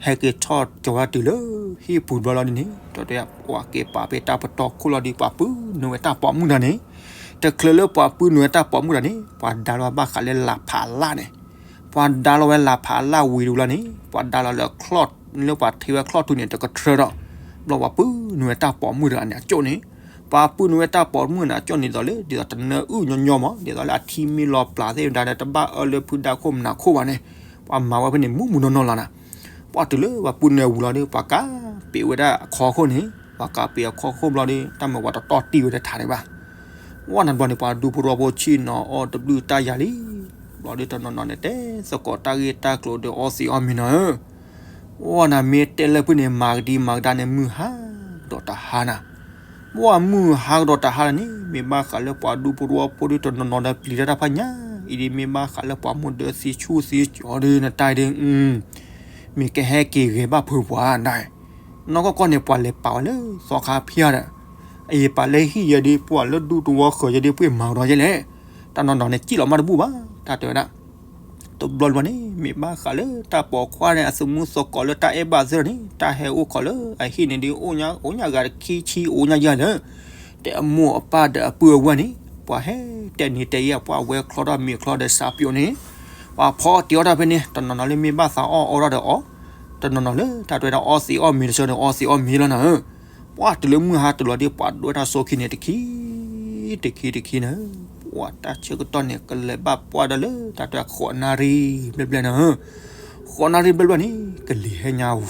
ဟဲက့ၤထီၣ်ကၠီၤဝဲတုၤလၢဟံၣ်ပူၤဘျီလီၤဒ်န့ၣ် တၢ်တဲ ပှၤက့ၤပာ်ဖဲတၢ်ပတီၢ်ခိၣ်လီၤဒီး ပှၤပုၢ်နုာ်ဝဲတၢ်ပိာ်မုၣ်တဂၤန့ၣ် တချုးလၢပှၤပုၢ်နုာ်ဝဲတၢ်ပိာ်မုၣ်တဂၤန့ၣ် ပှၤဒါလီၤဝဲဘၣ်ဃးလၢလၢ်ဖးလၢ်န့ၣ် ပှၤဒါလီၤဝဲလၢ်ဖးလၢ်ဝံၤတဘျီန့ၣ် ပှၤဒါလီၤလၢ လၢပှၤထံဝဲချီၣ်ထူန့ၣ် တကထြၢဒီး ဘျီပှၤပုၢ်နုာ်ဝဲတၢ်ပိာ်မုၣ်တဂၤန့ၣ် အကၠိၣ်န့ၣ် ပှၤပုၢ်နုာ်ဝဲတၢ်ပိာ်မုၣ်န့ၣ် အကၠိၣ်န့ၣ်ဒ်သိးလၢ ဒ်သိးတနၢအုၣ်ညီညီမး ဒ်သိးလၢအထံမ့ၢ်လီၤပျၢ်သ့ၣ်မတၤဒီး တဘၣ်အၢလၢဖုဒါခိၣ်မနၤခိၣ်ဘၣ်န့ၣ် ပှၤမၤဝဲဖဲန့ၣ်မူမူနီၢ်နီၢ်လီၤနၤ. ပှၤတုၤလၢပှၤပုၢ်နုာ်ဝံၤလီၤဒီး ပှၤကးပ့ၤဝဲဒၣ်အခီခိၣ်န့ၣ် ပှၤကးပ့ၤအခီခိၣ်ဘျီဒီး တၢ်မၤပှၤတတီၢ်တံၢ်ဝဲဒၣ်ထးန့ၣ်ဘၣ်. ဝဲနၤဘျီန့ၣ် ပှၤဒူဖိတဝီဖိဆ့ၣ်နီၤအီၣ်တဘျုးတၢ်ယၤလံ. ဘျီဒီးတနီၤနီၤန့ၣ် တဲသကိးတၢ်ဂ့ၢ်တၢ်ကျိၤဒီးအီသံးအီၣ်မ့ၤနီၤဧၢ ဝဲနၤမ့ၢ်တဲလၢဖုန့ၣ် မၤကဒံမၤကဒါန့ၣ် မုၢ်ဟါကဒီးတဟါနၤ. ပှၤမုၢ်ဟါကဒီးတဟါလၢန့ၣ် မ့ၢ်ဘၣ်ဃးလၢပှၤဒူဖိတဝီဖိဒီးတနီၤနီၤဒီးပျံၤတၢ်တၢ်ဖးညါ အံၤဒ်မ့ၢ်ဘၣ်ဃးလၢပှၤမိၢ်ဒၢသံဆူၣ်သံကၠီၤဒီးနတၢ်အံၤဒီး မ့ၢ်ကဟဲက့ၤဂဲၤဘၣ်ဖုပှၤဒၣ် နီၢ်ကီၢ်ကီၢ်န့ၣ် ပှၤလဲၤပာ်ဝဲလၢသီခါဖၠါဒီး အယံာ်ပာ်လၢဟံၣ်ယဲဒ်ပှၤလၢဒူတဝီဃၢၤယဲဒ်ပှ့ၤမၤကဒီးယဲလဲၣ်. တၢ်နီၢ်နီၢ်န့ၣ် စံၣ်လီၤမးတဘူၣ်ဘၣ် တၢ်တဲဝဲဒၣ် တဘျီတဘျီန့ၣ် မ့ၢ်ဘၣ်ဃးလၢတၢ်ပိာ်ခွါန့ၣ် အသမူသကိးလၢတၢ်အဲၣ်ဘၣ်သ့ၣ်န့ၣ် တၢ်ဟဲအိၣ်ခိးလၢအဟံၣ်န့ၣ်ဒီး အိၣ်ညါအိၣ်ညါဂၤတခံဆံအိၣ်ညါယၤလၢ တဲအမိၢ်အပၢ်ဒီးအပုၢ်အဝဲၢ်န့ၣ် ပှၤဟဲတဲနံၤတဲယဲၢ် ပှၤဝဲချီထီၣ်မ့ၤချီဒီးစးပၠိန့ၣ် ပှၤဖီတ့အီၣ်တၢ်ဖဲန့ၣ် တနီၤနီၤလၢမ့ၢ်ဘၣ်သးအီၣ်အီထီၣ်ဒီးအီ တနီၤနီၤလၢတၢ်တဲဝဲဒၣ်အီသံးအီၣ်မ့ၤတဆၢဒီးအီသံးအီၣ်မ့ၤလီၤနၤဧၢ. ပှၤတုၤလၢမုၢ်ဟါတုၤလီၤဒီး ပှၤဒိးဝဲဒၣ်စိခံန့ၣ်တခံ တခံတခံနၤဧၢ. ပှၤတၢ်ဆၢကတီၢ်န့ၣ် ကလဲၤဘၣ်ပှၢ်ဒီးလၢတၢ်တဲဃိးနၣ်ရံၣ်ဘျဲၣ်ဘျဲၣ်နၤဧၢ. ဃိးနၣ်ရံၣ်ဘျဲၣ်ဘျဲၣ်န့ၣ် ကလံၤဟဲညါဝူ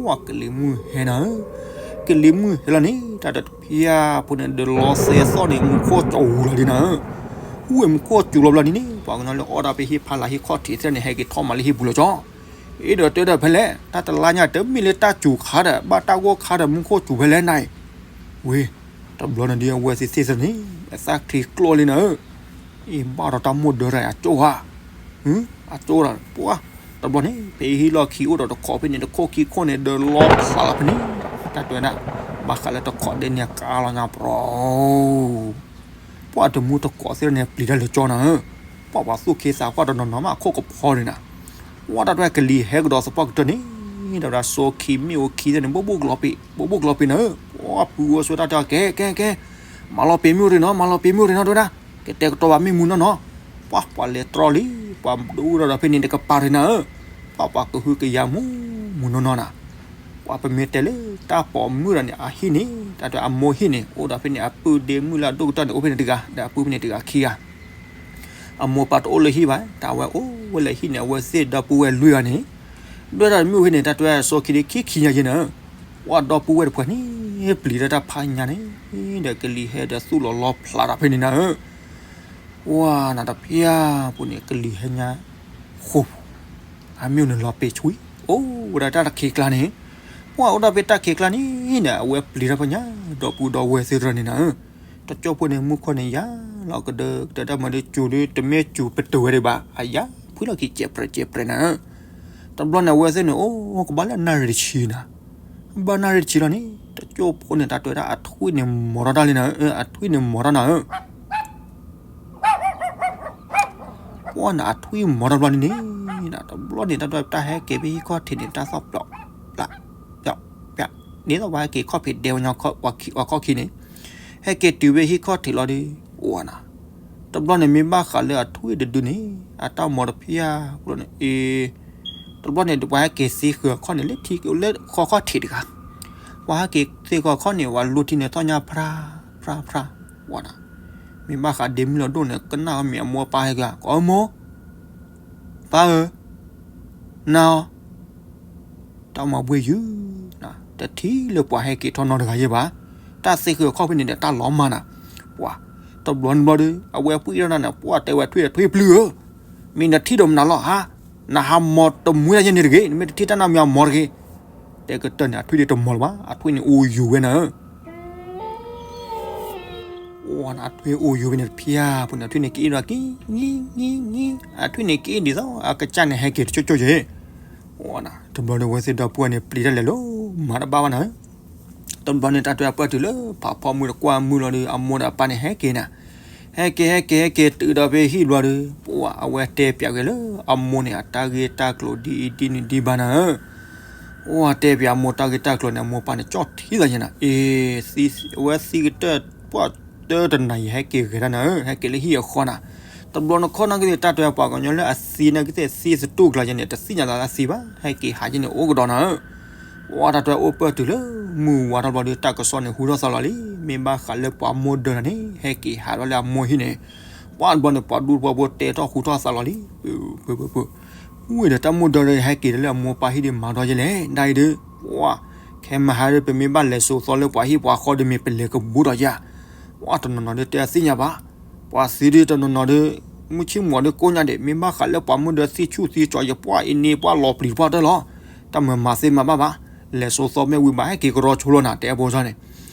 ဝဲကလံၤမုၢ်ဟဲနၤဧၢ. ကလံၤမုၢ်ဟဲလီၤန့ၣ် တၢ်တဖၠါဖိန့ၣ် ဒီးလီၤသဲသီၣ်န့ၣ် မူခိၣ်ကၠီဝူလီၤဒ်နၤဧၢ. ဝဲမူခိၣ်ကၠီလီၤဘျီဒ်န့ၣ် ပှၤကညီလၢအီၣ်ဒၣ်ဖဲဟံၣ်ဖီလာ်ဟံၣ်ခီၣ်ထံးသ့ၣ်န့ၣ် ဟဲက့ၤထီၣ်မၤလၢဟံၣ်ပူၤလီၤကၠီ အ့ဒီးတဲဒီးဖဲလဲၣ် တၢ်တလါညါတမ့ၢ်လၢတၢ်စူၤခါဒီး ဘၣ်တၢ်ဂီၢ်ခါဒီး မူခိၣ်စူၤဖဲလဲၣ်နၤအံၤ ဝ့ၢ် တဘျီန့ၣ်ဒ်အဝဲသ့ၣ်သ့ၣ်သ့ၣ်န့ၣ် အသၣ်ချံကျိလံနၤဧၢ. အ့ ဘၣ်ဒီးတၢ်မိၢ်ဒၢတၢ်အကၠိၣ်ဧါ အကၠိၣ်ဒီးပှၤ တဘျီန့ၣ် ဖဲဟံၣ်လီၢ်ခံအိၣ်ဒီးတခိးဖဲန့ၣ် တခိၣ်ခံခိၣ်န့ၣ် ဒီးလီၤဖျးလီၤဖဲန့ၣ် တၢ်တဲဝဲဒၣ် ဘၣ်ဃးလၢတခိးဒဲန့ၣ်ကါလီၤညါပြီ ပှၤတမူတကိးသ့ၣ်န့ၣ် ပျံၤတၢ်လၢကၠီနၤဧၢ. ပှၤပှၤသူၣ်ခ့သးပှၢ်တနီၤနီၤမး အခိၣ်ကဖီန့ၣ်နၤ. ဝဲတၢ်တဲကလံၤဟဲကဒီးသပှၢ်ကတၢၢ်န့ၣ် ဒီးဝဲဒၣ်စိခံမ့ၣ်အူခံသ့ၣ်န့ၣ် ဘိၣ်ဘိၣ်ကျီၤပ့ၤ ဘိၣ်ဘိၣ်ကျီၤပ့ၤနၤဧၢ. ပှၤဖုဝဲဆိတၢ်တဲ ကဲ ကဲ ကဲ မၤလီၤပ့ၤမ့ၣ်အူရ့ၣ်နီၤ မၤလီၤပ့ၤမ့ၣ်အူရ့ၣ်နီၤ တဲဝဲဒၣ် ကတဲာ်ကတီၤဘၣ်မ့ၣ်မူနီၢ်နီၢ်. ပှၤပှၤလဲၤတြီလံ ပှၤဒိၣ်ဒီးဖဲန့ၣ်တကပၤရ့ၣ်နၤဧၢ. ပှၤပှၤကဟုကယာ်မူမူနီၢ်နီၢ်နၤ ပှၤပမ့ၢ်တဲလၢတၢ်ပိာ်မုၣ်ဒီးန့ၣ် အဟံၣ်န့ၣ် တၢ်တဲအမိၢ်ဟံၣ်န့ၣ် အိၣ်ဒီးဖဲန့ၣ် အပုၢ်ဒ့မုၣ်လၢအဒိၣ်ကတၢၢ်န့ၣ် အိၣ်ဖဲန့ၣ်တဂၤ ဒီးအပုၢ်ဖဲန့ၣ်တဂၤခံဂၤ အမိၢ်ပၢ်တအိၣ်လၢဟံၣ်ဘၣ် တၢ်အဝဲအိၣ်ဝဲလၢဟံၣ်န့ၣ် အဝဲသ့ၣ်ဒီပုၢ်ဝဲၢ်လွံၢ်ဂၤန့ၣ် ဒွဲၣ်တၢ်တမုၢ်ဖဲန့ၣ် တၢ်တဲအစီခံဒ့ခံခံညါယဲၢ်န့ၣ် ပှၤဒီပုၢ်ဝဲၢ်တဖၣ်န့ၣ် ပျံၤတၢ်တၢ်ဖးညါန့ၣ် ဒီးကလံၤဟဲဒီးသူၣ်လီၤလီဖျးတၢ်ဖဲန့ၣ်နၤဧၢ ပှၤနၤတဖၣ်ပူၤန့ၣ် ကလံၤဟဲညါ ဃိာ် အမ့ၢ်အိၣ်န့ၣ်လီၤပ့ၤဆွံ အိၣ်ဝဲဒၣ်တၢ်တခ့ကျါန့ၣ် ပှၤအိၣ်ဒၣ်ဖဲတၢ်ခ့ကျါန့ၣ်ဒီး အဝဲပျံၤတၢ်ဖးညါ ဒီပုၢ်ဒီဝဲၢ်သ့ၣ်တဖၣ်န့ၣ်နၤဧၢ တကၠိဖိန့ၣ် မူခိၣ်န့ၣ်ယၤလီၤကဒၢကဒၢတၢ်မၤဒီး ကၠိၤဒီး တမ့ၢ်ကၠိၤပတုာ်ဝဲဒံးဘၣ် အယၤ ဖှံလီၤက့ၤကဲးပြဲးကဲးပြဲးနၤဧၢ တဘျီန့ၣ် အဝဲသ့ၣ်န့ၣ် အိၣ်ကဘၣ်လၢနၣ်ရံၣ်တဆံနၤ ဘၣ်နၣ်ရံၣ်တဆံလီၤန့ၣ် တကၠိဖိန့ၣ် တၢ်တဲဝဲဒၣ်အထွံၣ်န့ၣ်မီၤထီၣ်တၢ်လံနၤဧၢ အထွံၣ်န့ၣ်မီၤထီၣ်နၤဧၢ ပှၤန့ၣ်အထွံၣ်မီၤထီၣ်တဘျီန့ၣ်န့ၣ် တဘျီန့ၣ် တၢ်တဲတၢ်ဟဲက့ၤဖဲဟံၣ်ခီၣ်ထံးန့ၣ် တၢ်သီၣ်ပျီ ပျီ ပျီ ဒ်သိးပှၤဟဲက့ၤခီၣ်ဖံးဒဲဝဲညီ ပှၤခီၣ်ခံန့ၣ် ဟဲက့ၤတုၤဖဲဟံၣ်ခီၣ်ထံးလီၤဒီး ပှၤနၤ တဘျီန့ၣ်မ့ၢ်ဘၣ်ဃးလၢအထွံၣ်တဒုန့ၣ် အတၢ်မီၤတဖၣ်ပူၤန့ၣ် အ့ တဘျီန့ၣ် ပှၤဟဲက့ၤသ့ဃုာ်အခီၣ်န့ၣ် လၢထံလၢဃီခီၣ်ထံးတဂၤ ပှၤဟဲက့ၤသ့ဃုာ်အခီၣ်န့ၣ် ပှၤလူထံန့ၣ် သီၣ်ညါဖြါ ဖြါ ဖြါ ပှၤနၤ မ့ၢ်ဘၣ်ဃးဒ့မုၣ်လီၤဒိၣ်န့ၣ် ကနၣ်အီၤမ့ၢ်အမိၢ်အပၢ်ဟဲက့ၤ ကိးမိၢ် ပၢ်ဧၢ နၤအီၤ တၢ်မၤဘှ့ၣ်ယုၢ် တထံၣ်လၢပှၤဟဲက့ၤထီၣ်နီတဂၤယဲၢ်ဘၣ် တၢ်သ့ဃုာ်အခီၣ်ဖဲန့ၣ်ဒီး တၢ်လီၤမၢ်နၤ ပှၤ တဘျီနဘျီဒီး အဝဲပှံၢ်ထီၣ်နၤန့ၣ် ပှၤတဲဝဲထွံၣ်ဒီးထွံၣ်ပျုၢ်ဧၢ မ့ၢ်နထံၣ်ဒီးမနုၤလီၤဧါ နဟးမီၤတမှံတၢ်ယဲၢ်န့ၣ်တဂ့ၤ နမ့ၢ်တထံၣ်တၢ်နၢ်မ့ၢ်အမီၤတဂ့ၤ တဲကတၢၢ်န့ၣ် အထွံၣ်ဒ့တမီၤလၢၤဘၣ် အထွံၣ်န့ၣ်အိၣ်ယိာ်ဝဲနၤဧၢ အထွံၣ်အိၣ်ယိာ်ဝဲန့ၣ်တဖၣ်ပူၤန့ၣ် အထွံၣ်န့ၣ်ကအ့ၣ်ဒီးက့ၤ အထွံၣ်န့ၣ်ကအ့ၣ်ဒ်သိး အကစၢ်န့ၣ်ဟဲက့ၤတကၠိကၠိယဲၢ် တဘျီဒီး အဝဲသ့ၣ်ဒီပုၢ်ဝဲၢ်န့ၣ် ပျံၤတၢ်လဲၤလီၤ မၤတဘၣ်ဘၣ်နၤဧၢ တဘျီန့ၣ် တၢ်တဲအပၢၢ်တုၤလၢဖးဖီမုၢ်တကွၢ်မုၢ်လီၤဒီး အမိၢ်ဒီးအပၢ်န့ၣ်ဟဲက့ၤနၤ ဟဲက့ၤ ဟဲက့ၤ ဟဲက့ၤ တုၤဒီးဖဲဟံၣ်ဘျီဒီး ပှၤ အဝဲတဲပၠးက့ၤလၢအမိၢ်န့ၣ် အတၢ်ဂ့ၢ်တၢ်ကျိၤဒ်အံၤဒ်နုၤဒ်ဘၣ်နၤဧၢ ပှၤတဲပၠးအမိၢ်တၢ်ဂ့ၢ်တၢ်ကျိၤန့ၣ် အမိၢ်ပၢ်န့ၣ် ကၠီၣ်ထံသးယဲၢ်နၤ အ့ အဝဲသံကတၢၢ် ပှၤတၢတနၤယံၤ ဟဲက့ၤဂဲၤတၢ်နၤဧၢ ဟဲက့ၤလၢဟံၣ်အဃီနၤ တဘျီနခီၣ်နၢ်ကသ့ၣ် တၢ်တဲပှၤကညီလၢအသံနၢ်ကသ့ၣ် သံသတူၢ်ကျါယဲၢ်န့ၣ် တသ့ၣ်ညါသးလၢအသံဘၣ် ဟဲက့ၤဟးယဲၢ်န့ၣ် အိၣ်ကဒီးနၤဧၢ ပှၤတၢ်တဲအိၣ်ပၢၢ်တုၤလၢ မုၢ်ဝါထီၣ်ဘျီဒီး တၢ်ကစီၣ်န့ၣ် ဟူထီၣ်သးလီၤလံ မ့ၢ်ဘၣ်ဃးလၢပှၤမိၢ်ဒၢနၤန့ၣ် ဟဲက့ၤဟးထီၣ်လၢအမိၢ်ဟံၣ်န့ၣ် ပှၤတဘျီန့ၣ် ပှၤဒူဖိပှၤတဲထီၣ်ဟူထီၣ်သးလီၤလံ ပၢ ပၢ ပၢ မ့ၢ်ဒီးတၢ်မိၢ်ဒၢဒီး ဟဲက့ၤဒီးလၢအမိၢ်ပၢ်ဟံၣ်ဒီး မၤဒီးယဲၢ်လဲၣ် ဒ်အံၤဒီး ပှၤ ခဲမဟါဒီး ပမ့ၢ်ဘၣ်လဲၤစိာ်သီလၢပှၤဟံၣ်ပှၤဃီဒီး မ့ၢ်ပလဲၤကဘူးဒီးယၤ ပှၤတနီၤနီၤဒီး တဲအသ့ၣ်ညါဘၣ် ပှၤသံဒီးတနီၤနီၤဒီး မုၢ်ဆ့ၣ်မုၢ်ဂီၤဒီးကိးညါဒဲး မ့ၢ်ဘၣ်ဃးလၢပှၤမိၢ်ဒၢသ့ၣ်ဆူၣ်သ့ၣ်ကၠီယဲၢ် ပှၤအံၤန့ၣ် ပှၤလီၤပျံၤတပှၢ်တၢၢ်လီၤ တၢ်မၤမၤသ့မၤဘၣ်ဘၣ် လဲၤစိာ်သီမ့ၢ်ဝံၤဘၣ် ဟဲက့ၤကရီဆိလီၤနၤ တဲအဘိစၢ်န့ၣ်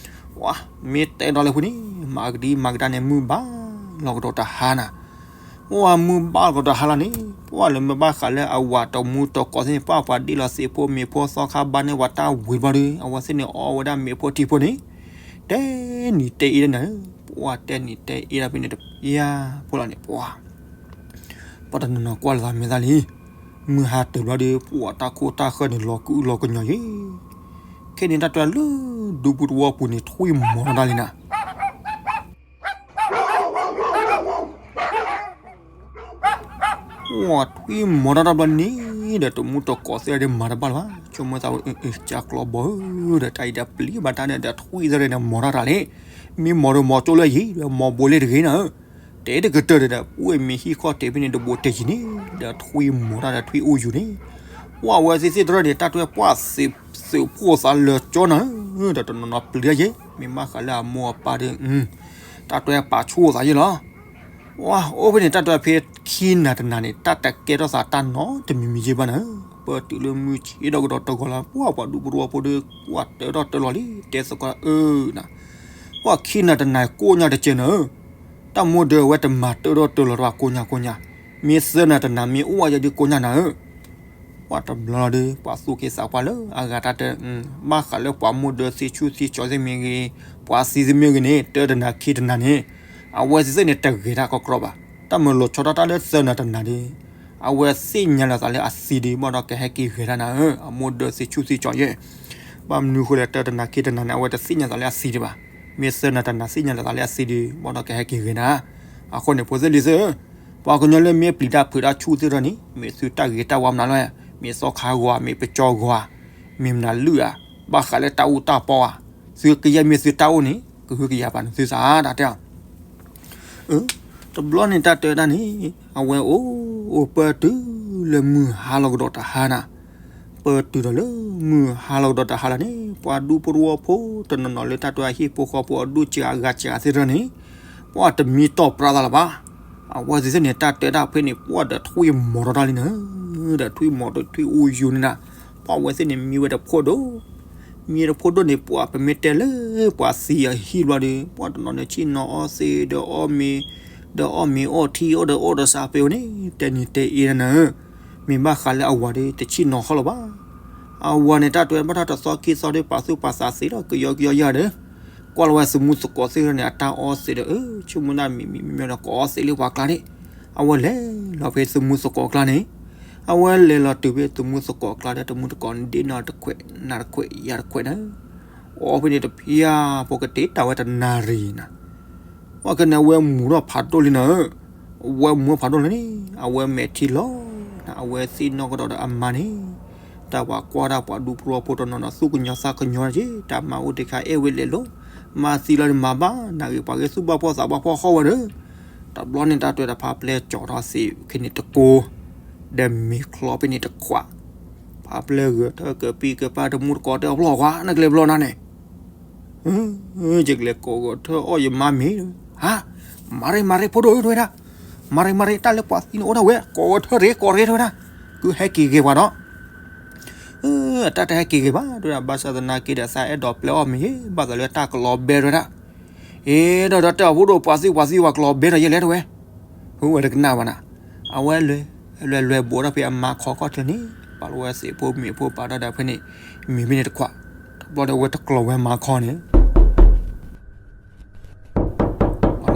ပှၤ မ့ၢ်တဲဒီးလၢဃိန့ၣ် မၤကဒံမၤကဒါန့ၣ် မုၢ်ဘၣ်လီၤကဒီးတဟါနၤ ပှၤမုၢ်ဘၣ်လီၤကဒီးတဟါလီၤန့ၣ် ပှၤလၢမ့ၢ်ဘၣ်ဃးလၢအဝၤတမူတကိးသ့ၣ်န့ၣ် ပှၤပှၤဒ့ၣ်လီၤသ့ၣ်ဖိမ့ၤဖိသီခါဘါန့ၢ်ဝဲတၢ်ဝံၤတဘျီဒီး အဝဲသ့ၣ်န့ၣ် အီဝဲဒၣ်မ့ၤဖိထံဖိန့ၣ် တဲနံၤတဲအ့ဒီးနၤဧၢ ပှၤတဲနံၤတဲအ့ဒီးဖဲန့ၣ်တပျၢ်ဖိလီၤန့ၣ် ပှၤ ပှၤတနီၤနီၤကွၢ်လိာ်သးမဲာ်သၣ်လံ မုၢ်ဟါတၢၤဘျီဒီး ပှၤတၢ်ခိၣ်တၢ်ဃၢန့ၣ် လီၤကုလီၤကညီယဲၢ် ခဲန့ၣ်တၢ်တဲလၢ ဒူပူၤသဝီပူၤန့ၣ် ထွံၣ်မီၤထီၣ်တၢ်လံနၤ ပှၤထွံၣ်မီၤထီၣ်တၢ်ဘျီန့ၣ်ဒီး တမူတကိးသ့ၣ်ဒီးမၤတဘၣ်လၢၤဘၣ် ဆိကမိၣ်သးဝဲ ကၢ်ကျီဘီဧၢ ဒီးတၢ်အံၤဒီးပျံၤဘၣ်တၢ်န့ၣ်ဒီး ထွံၣ်သ့ၣ်ဒီးန့ၣ် မီၤထီၣ်တၢ်လံ မ့ၢ်မီၤဒီးမီၤကၠိလၢယံၤ ဒီးမီၤဘိးလ့ၣ်တဂ့ၤနၤဧၢ တဲတကတၢၢ်ဒီး ပှၤမ့ၢ်ဟံၣ်ခီၣ်ထံးဖဲန့ၣ် တဘိးတဲယံၤန့ၣ် ဒီးထွံၣ်မီၤတၢ်ဒီးထွံၣ်အိၣ်ယူၤန့ၣ် ပှၤဝဲသ့ၣ်သ့ၣ်တရၢၣ်န့ၣ် တၢ်တဲပှၤ သုးဖိသးလၢာ်ကၠီနၤဧၢ ဒီးတနီၤနီၤပျံၤတၢ်ယဲၢ် မ့ၢ်ဘၣ်ဃးလၢအမိၢ်အပၢ်ဒီး တၢ်တဲပာ်ဆူၣ်သးယဲၢ်လီၤ ပှၤအိၣ်ဖဲန့ၣ် တၢ်တဲဖဲခံနၤတနၤန့ၣ် တၢ်တကဲထီၣ်သးတၢ်နီတမံၤမံၤယဲၢ်ဘၣ်နၤဧၢ ပၢတုၤလၢမုၢ်ဆ့ၣ်ဒီးကဒီးတဂီၤလၢ ပှၤပှၤဒူဖိတဝီဖိဒီး ပှၤတၢထီၣ်တၢလီၤလံ တဲသကိးအၢ ပှၤခံနၤတနၤကိၣ်ညါတကဲနၤဧၢ တၢ်မိၢ်ဒၢဝဲတမၤတၢထီၣ်တၢလီၤတၢ်ကိၣ်ညါကိၣ်ညါ မ့ၢ်သၢနၤတနၤမ့ၢ်အိၣ်ဝဲယဲၢ်ဒုးကိၣ်ညါနၤဧၢ ပှၤတဘျီလီၤဒီး ပှၤသူၣ်က့သးပှၢ်လၢအဂၤတၢ်တဲ ဘၣ်ဃးလၢပှၤမိၢ်ဒၢသ့ၣ်ဆူၣ်သ့ၣ်ကၠီသ့ၣ်မ့ၢ်ဂ့ၤ ပှၤသံသ့ၣ်မ့ၢ်ဂ့ၤန့ၣ် တၢတနၤခံတနၤန့ၣ် အဝဲသ့ၣ်သ့ၣ်န့ၣ် တဂဲၤတၢ်ကီကရီဘၣ် တၢ်မၤလီၤဆီဒၣ်တၢ်လၢသၢနၤတနၤဒီး အဝဲသ့ၣ်ညါလီၤသးလၢအသံဒီး ဘၣ်ဒီးကဟဲက့ၤဂဲၤတၢ်နၤဧၢ အမိၢ်ဒၢသ့ၣ်ဆူၣ်သ့ၣ်ကၠီယဲၢ် ဘၣ်မနုၤဃိလဲၣ် တၢတနၤခံတနၤန့ၣ် အဝဲတသ့ၣ်ညါသးလၢအသံဒံးဘၣ် မ့ၢ်သၢနၤတနၤသ့ၣ်ညါလီၤသးလၢအသံဒီး ဘၣ်ဒီးကဟဲက့ၤဂဲၤနၤ အဃိန့ၣ် ဖိသ့ၣ်လံၤသ့ၣ်ဧၢ ပှၤကညီလၢမ့ၢ်ပျံၤတၢ်ဖုးတၢ်ဆူၣ်သ့ၣ်တဖၣ်န့ၣ် မ့ၢ်သုတၢ်ဂ့ၤတၢ်ဝါမနုၤလဲၣ် မ့ၢ်သီခါဂီၤဧါ မ့ၢ်ပကၠီဂီၤဧါ မ့ၢ်မနုၤလုၢ်ဧါ ဘၣ်ဃးလၢတၢ်အူတၢ်ပီဧါ, သုကယဲၢ်မ့ၢ်သုတၢ်အိၣ်န့ၣ် ကဟုကယာ်ပာ်နသုသး တၢ်တဲအီၤ. တဘျီန့ၣ်တၢ်တဲတၢ်န့ၣ် အဝဲအိၣ် အိၣ်ပၢၢ်တုၤလၢမုၢ်ဟါလီၤကဒီးတဟါနၤ, ပၢၢ်တုၤဒီးလၢမုၢ်ဟါလီၤကဒီးတဟါလီၤန့ၣ် ပှၤဒူဖိတဝီဖိတနီၤနီၤလၢတၢ်တဲအဟံၣ်ဖိဃီဖိအဒိၣ်စှၤဂၤစှၤသ့ၣ်တဖၣ်န့ၣ် ပှၤတမံတီၢ်ပြးသးလၢၤဘၣ်. အဝဲသ့ၣ်န့ၣ် တၢ်တဲတၢ်ဖဲန့ၣ် ပှၤဒီးထွံၣ်မီၤထီၣ်တၢ်လံနၤ, ဒီးထွံၣ်မီၤဒီးထွံၣ်အူယူၤန့ၣ်နၤ, ပှၤဝဲသ့ၣ်န့ၣ်မံဝဲတဖိဒိၣ်, မံတဖိဒိၣ်န့ၣ် ပှၤပမ့ၢ်တဲလၢပှၤသံအဟံၣ်ဘျီဒီး ပှၤတနီၤန့ၣ်ဆ့ၣ်နီၤအီသံးဒီးအီၣ်မ့ၤ, ဒီးအီၣ်မ့ၤအီထံအီဒီးအီဒီးစးဖဲအံၤန့ၣ် တဲန့ၣ်တဲအ့နၤနၤ, မ့ၢ်ဘၣ်ဃးလၢအဝၤဒီးတဆ့ၣ်နီၤဃီလီၤဘၣ်. အဝၤန့ၣ် တၢ်တဲဘၣ်တၢ်တသီခံသီဒီး ပာ်သူၣ်ပာ်သးသ့ဒီး ကယီကယီယၤဒီး ကွၢ်လီၤဝဲသမူသကိးသ့ၣ်တဖၣ်န့ၣ် အတၢ်အီသံးဒီး အၢ ဆိကမိၣ်ဒၣ်မံၤမံၤမံၤမံၤဒီး ကအီသံးလၢပှၤကျါန့ၣ်, အဝဲလဲၤလီၤဖဲသမူသကိးကျါန့ၣ်, အဝဲလဲၤလီၤတုၤဖဲသမူသကိးကျါဒီး သမူသကိးန့ၣ် ဒ့ၣ်နီၣ်တခွဲးနးတခွဲးယၤတခွဲးန့ၣ်, အီဖဲန့ၣ်တဖျၢၣ်ဖိကတ့ၢ်တၢ်ဝဲတနၣ်ရံၣ်နၤ ပှၤကန့ၣ် အဝဲမူၤထီၣ်ဖးဒိၣ်လံနၤ, အဝဲမူၤထီၣ်ဖးဒိၣ်လံန့ၣ် အဝဲမဲာ်ထံလီၤနၤ, အဝဲသ့ၣ်နီၣ်ကဒီးဒီးအမါန့ၣ်, တၢ်ပှၤကွၢ်တၢ်ပှၤဒူဖိတဝီဖိတနီၤနီၤ သူၣ်ကညီၤသးကညီၤက့ၤ တၢ်မါအိၣ်တခါ အဲၣ်ဝဲလဲၤလိၤ, မါသံလီၤန့ၣ် မၤဘၣ်နၢ်ဂ့ၤ ပှၤဂ့ၤသူၣ်ဘၣ်ဖှီၣ်သးဘၣ်ဖှီၣ်ဃီဝဲဒီး, တဘျီန့ၣ် တၢ်တဲတၢ်ဖးပျဲကၠီၤထီၣ်သ့ခဲန့ၣ်တကိး, ဒီးမ့ၤချီဖဲန့ၣ်တခွး, ဖးပျဲဂဲၤထၢၣ်ကပံၢ်ကပၢ် တမူတကိးတဲအဖျီၣ်ခွါ နကလဲၤဘျီနၤန့ၣ် ယကလဲၤကိးဂဲၤထၢၣ်အီၣ်ယမါမ့ၤ, ဟါ, မၤရ့မၤရ့ဖိဒိၣ်ဧၢ တဲဝဲဒၣ်, မၤရ့မၤရ့ တၢ်လၢပှၤသံန့ၣ်အိၣ်ဒၣ်ဝဲ ကိးဂဲၤထၢၣ်ရ့ကိးရ့ တဲဝဲဒၣ်, ကုဟဲက့ၤဂ့ၤပှၤဒီး တၢ်တဟဲက့ၤဂ့ၤဘၣ် တဲဝဲဒၣ်, ဘၣ်ဆၣ်သနာ်က့ဒီး သးအဲၣ်ဒိးပျဲအီၣ်မ့ၤ ဘၣ်သးလၢတၢ်ကလီၤဘဲ တဲဝဲဒၣ်, အ့ ဒီးဒီးတဲအီၤဖိဒိၣ် ပှၤသံပှၤသံပှၤကလီၤဘဲဒီး ယဲလဲၣ် တဲဝဲ, ဝဲတကနၣ်ဘၣ်နၤ, အဝဲလဲၤ လဲၤလဲၤဘိးထီၣ်ဖဲအမါခီခီၣ်ထံးန့ၣ်, ပာ်လီၤဝဲသ့ၣ်ဖိမ့ၤဖိပာ်ထီၣ်ဒီးဖဲန့ၣ်, မ့ၤဖဲန့ၣ်တခွး, တဘျီဒီးဝဲတကျီၤဝဲမါခီန့ၣ်